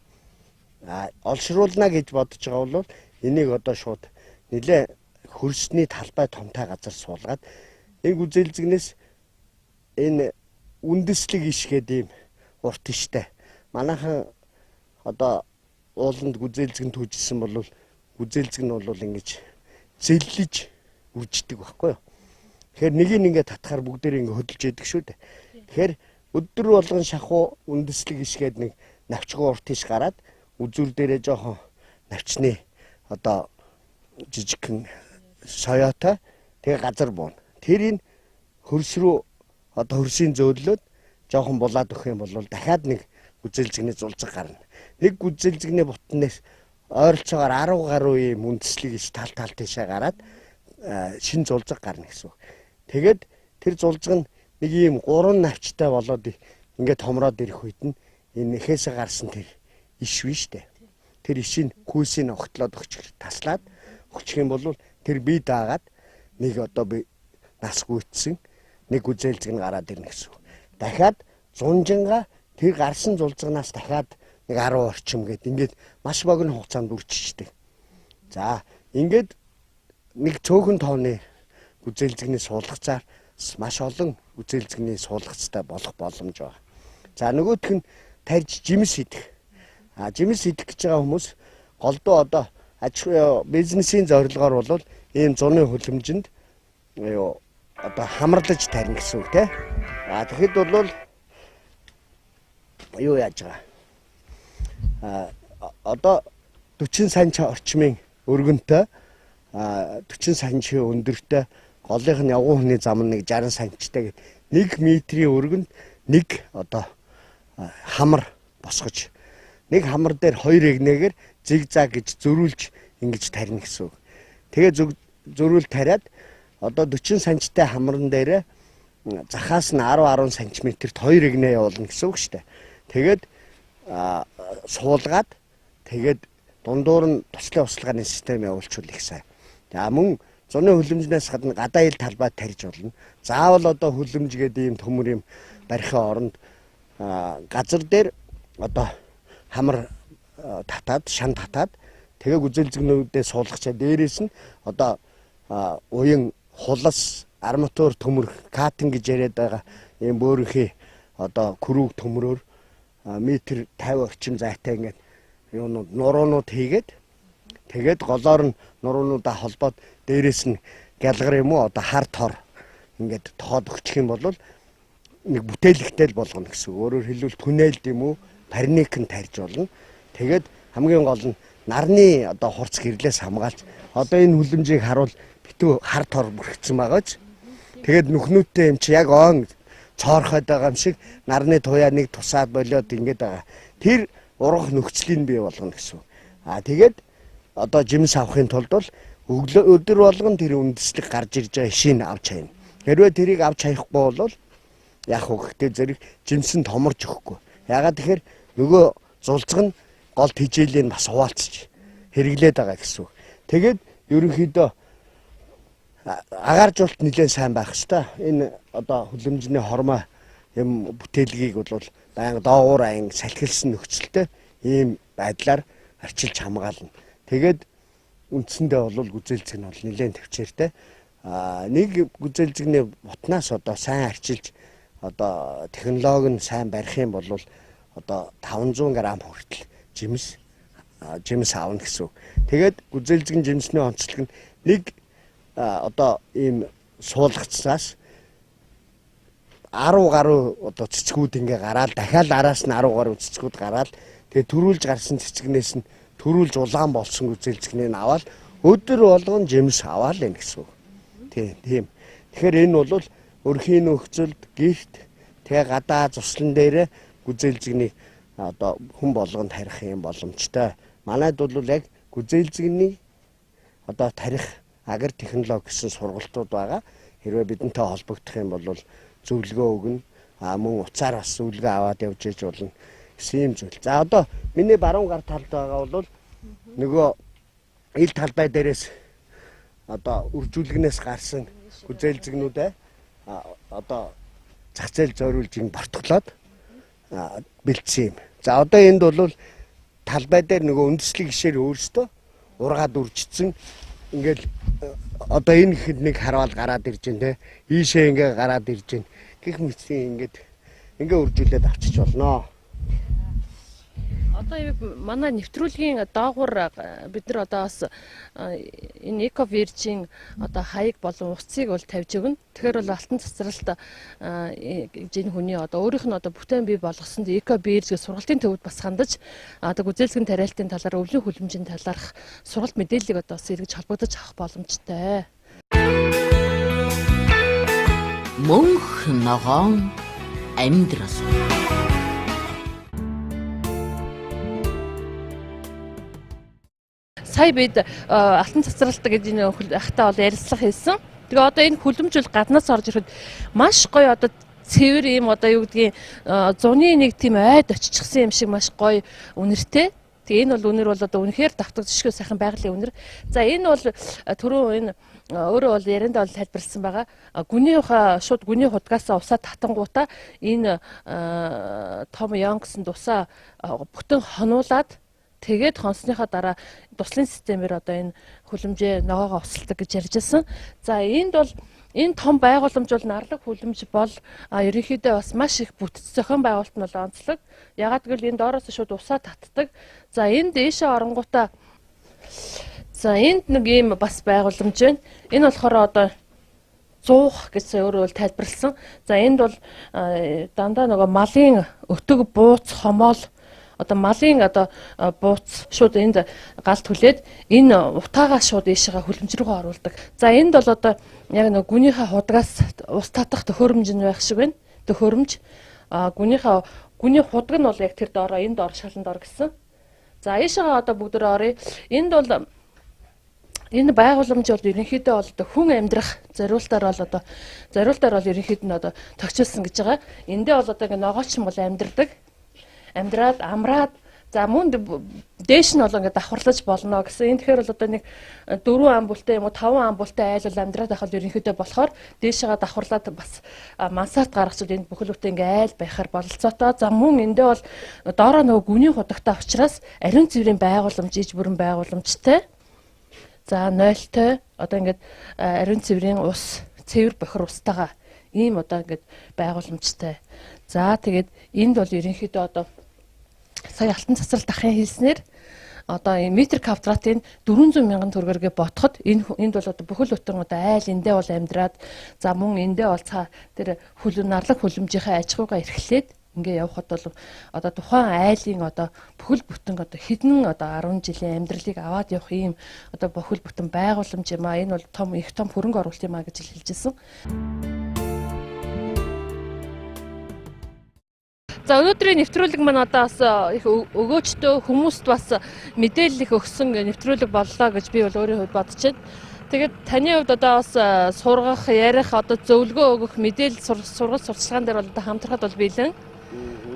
А олшруулна гэж бодож байгаа бол энийг одоо шууд нэлээ хөрсний талбай томтой газар суулгаад энэ гүзээлзгэнээс энэ үндэслэг иш гэдэг ийм урт иштэй. Манайхан одоо ууланд гүзээлзгэн түүжсэн бол гүзээлзгэн нь бол ингэж зэллэж үрждэг байхгүй юу? Тэгэхээр нэг нь ингээд татхаар бүгдээр ингээд хөдөлж яадаг шүү дээ. Тэгэхээр өдөр болгон шахуу үндэслэг иш гээд нэг навчгүй урт иш гараад үзүүр дээрээ жоохон навчны одоо жижигхэн соёотой тэгээ газар буuna. Тэрийг хөрс рүү одоо хөрсийн зөөллөөд жоохон булаад өгөх юм бол дахиад нэг гүзээлзгэний зулзаг гарна. Нэг гүзээлзгэний бутнаас ойролцоогоор 10 гаруй юм үндэслэг иш тал тал тийшээ гараад шин зулзаг гарна гэсэн үг. Тэгээд тэр зулзаг нь нэг ийм 3 навчтай болоод ингээд томроод ирэх үед нь энэ эхээсээ гарсан тэр иш биш үү? Тэр ишийг хүйсийг огтлоод өгч таслаад өгчих юм бол тэр бие даагаад нэг одоо би нас гүйцсэн нэг гүзээлзгэн гараад ирнэ гэсэн үг. Дахиад зунжинга тэр гарсан зулзганаас дахиад нэг 10 орчим гээд ингээд маш богино хугацаанд үрчичдэг. За ингээд нэг цөөхөн тооны гүзээлзгэний суулгацаар маш олон гүзээлзгэний суулгацтай болох боломж байна. За нөгөөх нь тарж жимс идэх. А жимс идэх гэж байгаа хүмүүс голдуу одоо аж бизнесийн зорилгоор бол ийм зуны хөлөмжөнд юу одоо хамарлаж тарина гэсэн үг те. А тэгэхэд бол юу яаж байгаа? А одоо 40 санч орчмын өргөнтэй 40 санчийн өндөртэй голынх нь явган хүний зам нь нэг 60 санчтай гэдэг 1 метрийн өргөнд нэг одоо хамар босгож нэг хамар дээр хоёр эгнээгээр зигзаг гэж зөрүүлж ингэж тарина гэсэн үг. Тэгээ зөрүүл тариад одоо 40 санчтай хамран дээр захаас нь 10 10 см-т хоёр эгнээ явуулна гэсэн үг шүү дээ. Тэгээд суулгаад тэгээд дундуур нь туслын услгааны систем явуулчихвал их сайн. За мөн зуны хөлөмжнөөс гадна гадаа ил талбай тарьж болно. Заавал одоо хөлөмж гэдэг ийм төмөр юм барихын оронд газар дээр одоо хамар татаад шан татаад тэгээ гүзээлзгэнүүдээ суулгачаа дээрээс нь одоо уян хулас арматур төмөр катан гэж яриад байгаа ийм бөөрөнхий одоо крүүг төмрөөр метр 50 орчим зайтай ингээд юунууд нуруунууд хийгээд тэгээд голоор нь нуруунуудаа холбоод дээрээс нь гялгар юм уу одоо хар тор ингээд тооход өгчих юм бол нэг бүтээлэгтэй л болгоно гэсэн. Өөрөөр хэлбэл түнэлд юм уу парник нь тарьж болно. Тэгээд хамгийн гол нь нарны одоо хурц гэрлээс хамгаалж одоо энэ хүлэмжийг харуул битүү хар тор бүрхсэн байгаа ч. Тэгээд нүхнүүттэй юм чи яг он цоорхойд байгаа юм шиг нарны туяа нэг тусаад болиод ингээд байгаа. Тэр ургах нөхцөлийг бий болгоно гэсэн. А тэгээд одоо жимс авахын тулд бол өдөр болгон тэр үндэслэг гарч ирж байгаа шин авч хайна. Хэрвээ тэрийг авч хаяхгүй бол яг уу гэхдээ зэрэг жимсэн томорж өгөхгүй. Ягаад тэгэхээр нөгөө зулцг нь гол тижээлийн бас хуваалцж хэрэглээд байгаа гэсэн үг. Тэгээд ерөнхийдөө агааржуулалт нэлээд сайн байх хэвээр. Энэ одоо хүлэмжний хормой юм бүтээлгийг бол байнга доогуур аян салхилсан нөхцөлтэй ийм байдлаар арчилж хамгаална. Тэгээд үндсэндээ бол гүзээлзэг нь бол нэлээд төвчээртэй. Нэг гүзээлзгэний бутнаас одоо сайн арчилж одоо технологи нь сайн барих юм бол одоо 500 г хүртэл жимс авна гэсэн үг. Тэгээд гүзээлзгэн жимсний онцлог нь нэг одоо ийм суулгацсаас 10 гаруй одоо цэцгүүд ингээ гараал дахиад араас нь 10 гаруй цэцгүүд гараал тэгээ төрүүлж гарсан цэцгнээс нь төрүүлж улаан болсон гүзээлзгнийг аваад өдөр болгон жимс аваал энэ гэсэн үг. Тийм. Тэгэхээр энэ бол өрхийн нөхцөлд гэрт тэгээ гадаа цуслан дээрээ гүзээлзгнийг одоо хүн болгонд тарих юм боломжтой. Манайд бол яг гүзээлзгэний одоо тарих агр технологи гэсэн сургалтууд байгаа. Хэрвээ бидэнтэй холбогдох юм бол зөвлөгөө өгнө. А мөн уцаар бас зөвлөгөө аваад явж иж болно гэсэн юм зүйл. За одоо миний баруун гар талд байгаа бол нөгөө ил талбай дээрээс одоо үржүүлгнээс гарсан гүзээлзгнүүдээ одоо зах зээл зориулж ин бортглоод бэлдсэн юм. За одоо энд бол талбай дээр нөгөө үндэслэг гişээр өөрсдөө ургаад үржицсэн ингээл одоо энэ ихэд нэг харвал гараад ирж байна те. Ийшээ ингээ гараад ирж байна. Гэх мэтийн ингээд ингээ үржүүлээд авчиж болно. Одоо яг манай нэвтрүүлгийн доогуур бид нар одоо бас энэ Eco Virgin одоо хаяг болон утсыг бол тавьж өгнө. Тэгэхээр бол алтан цацралт гэж энэ хүний одоо өөрийнх нь одоо бүтээн бий болгосон Eco Virgin гэх сургалтын төвд бас хандаж одоо гүзээлзгэн тариалтын талаар өвлийн хүлэмжийн талаарх сургалт мэдээллийг одоо бас эргэж холбогдож авах боломжтой. Мөнх ногоон амьдрал. Сая бид алтан цацралт гэж энэ ахтай бол ярилцлага хийсэн. Тэгээ одоо энэ хүлэмж бол гаднаас орж ирэхэд маш гоё одоо цэвэр ийм одоо юу гэдгийг зуны нэг тийм ойд оччихсан юм шиг маш гоё үнэртэй. Тэгээ энэ бол үнэр бол одоо үнэхээр давтагдшгүй сайхан байгалийн үнэр. За энэ бол түрүү энэ өөрөө бол яриандаа бол тайлбарласан байгаа. Гүнийхээ шууд гүний худгаасаа усаа татангуудаа энэ том Йонгсон тусаа бүтэн хонуулаад тэгээд хонсныхоо дараа туслын системээр одоо энэ хүлэмжээ ногоогоо усалдаг гэж ярьж байсан. За энд бол энэ том байгууламж бол нарлаг хүлэмж бол ерөнхийдөө бас маш их бүтэц зохион байгуулалт нь бол онцлог. Ягаад гэвэл энэ доороос шууд усаа татдаг. За энд дээшээ оронгуудаа за энд нэг ийм бас байгууламж байна. Энэ болохоор одоо зуух гэсэн өөрөөр бол тайлбарласан. За энд бол дандаа нөгөө малын өтөг, бууц, хомоол одоо малын одоо бууц шууд энд галт хүлээд энэ утаагаа шууд ийшээгээ хүлэмж рүүгээ оруулдаг. За энд бол одоо яг нөгөө гүнийхээ худгаас ус татах төхөөрөмж нь байх шиг байна. Төхөөрөмж гүнийхээ гүний худаг нь бол яг тэр доороо энэ доор шалан доор гэсэн. За ийшээгээ одоо бүгдөө оръё. Энд бол энэ байгууламж бол ерөнхийдөө бол одоо хүн амьдрах зориултаар бол одоо зориултаар бол ерөнхийд нь одоо тогтчулсан гэж байгаа. Эндээ бол одоо ингээ ногоочин бол амьдрдаг. Амьдраад амраад за мөн дээш нь бол ингээ давхарлаж болно гэсэн. Энэ тэгэхээр бол одоо нэг 4 амбултай юм уу 5 амбултай айл бол амьдраад байхад ерөнхийдөө болохоор дээшээгээ давхарлаад бас мансарт гаргachвал энд бүхэл бүтэн ингээ айл байхаар бололцоотой. За мөн эндээ бол доороо нөгөө гүний худагтай учраас ариун цэврийн байгууламж иж бүрэн байгууламжтай. За нойлтой одоо ингээд ариун цэврийн ус, цэвэр бохир устайгаа ийм одоо ингээд байгууламжтай. За тэгээд энд бол ерөнхийдөө одоо сая алтан цацрал дахын хэлснээр одоо метр квадратын 400 мянган төгрөгөөр ботход энэ энд бол одоо бүхэл бүтэн одоо айл эндээ бол амьдраад за мөн эндээ бол цаа тэр хүлэн нарлаг хүлэмжийнхээ аж ахуйгаа эрхлээд ингээ явхад бол одоо тухайн айлын одоо бүхэл бүтэн одоо хэдэн одоо 10 жилийн амьдралыг аваад явах ийм одоо бүхэл бүтэн байгууламж юм а. Энэ бол том их том хөрөнгө оруулалт юм а гэж хэлж ирсэн. За өнөөдрийн нэвтрүүлэг маань одоо бас их өгөөчтөө хүмүүст бас мэдээлэл их өгсөн нэвтрүүлэг боллоо гэж би бол өөрийн хувьд бодож байна. Тэгээд таны хувьд одоо бас сургах, ярих, одоо зөвлөгөө өгөх мэдээлэл сургалт сурталчилгаан дээр бол одоо хамтрахад бол бэлэн.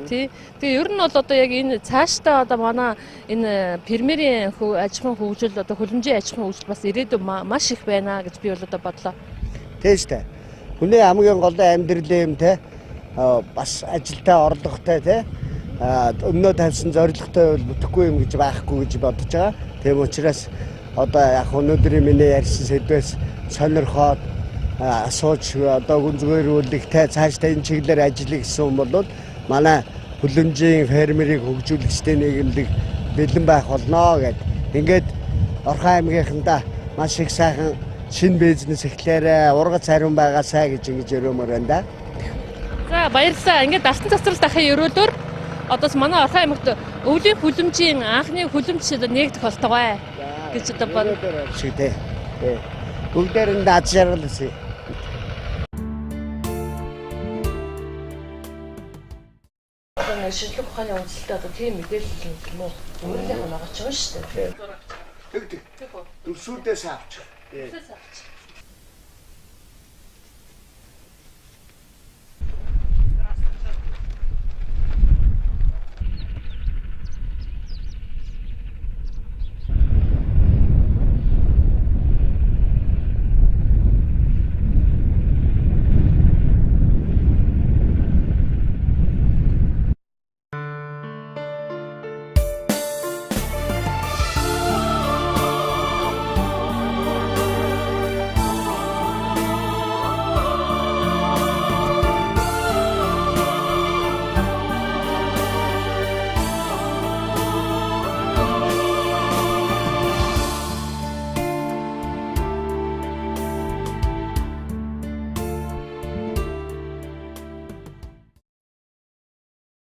Тий. Тэгээ ер нь бол одоо яг энэ цаашдаа одоо манай энэ фермерийн аж ахуйн хөгжил одоо хүлэмжийн аж ахуйн хөгжил бас ирээдүйн маш их байна гэж би бол одоо бодлоо. Тийм шүү дээ. Хүний хамгийн гол амьдрал юм те бас ажилдаа орлоготой те өмнөө тавьсан зорилготой бол бүтэхгүй юм гэж байхгүй гэж бодож байгаа. Тийм учраас одоо яг өнөөдрийн миний ярьсан сэдвээс сонирхоод асууж одоо гүнзгийрүүлэх те цаашдаа энэ чиглэлээр ажиллах гэсэн юм бол манай хүлэмжийн фермерийг хөгжүүлэгчдийн нийгэмлэг бэлэн байх болно гэд. Ингээд Орхон аймгийнхандаа маш их сайхан шинэ бизнес эхлээрээ ургац хариун байгаасай гэж ингэж өрөөмөр байна да. За баярлалаа. Ингээд алтан цацрал дахын ерөөлөөр одоо манай Орхон аймагт өвлийн хүлэмжийн анхны хүлэмж нэгдэх болтугай гэж одоо бод. Шиг тий. Бүгдээрэнд аз жаргал хүсье. Одоо нэг шинжлэх ухааны үзэлтэй одоо тийм мэдээлэл юм уу? Өөрийнхөө ногооч байгаа шүү дээ. Тэг тэг. Дүрсүүдээс авчих. Дүрсээс авчих.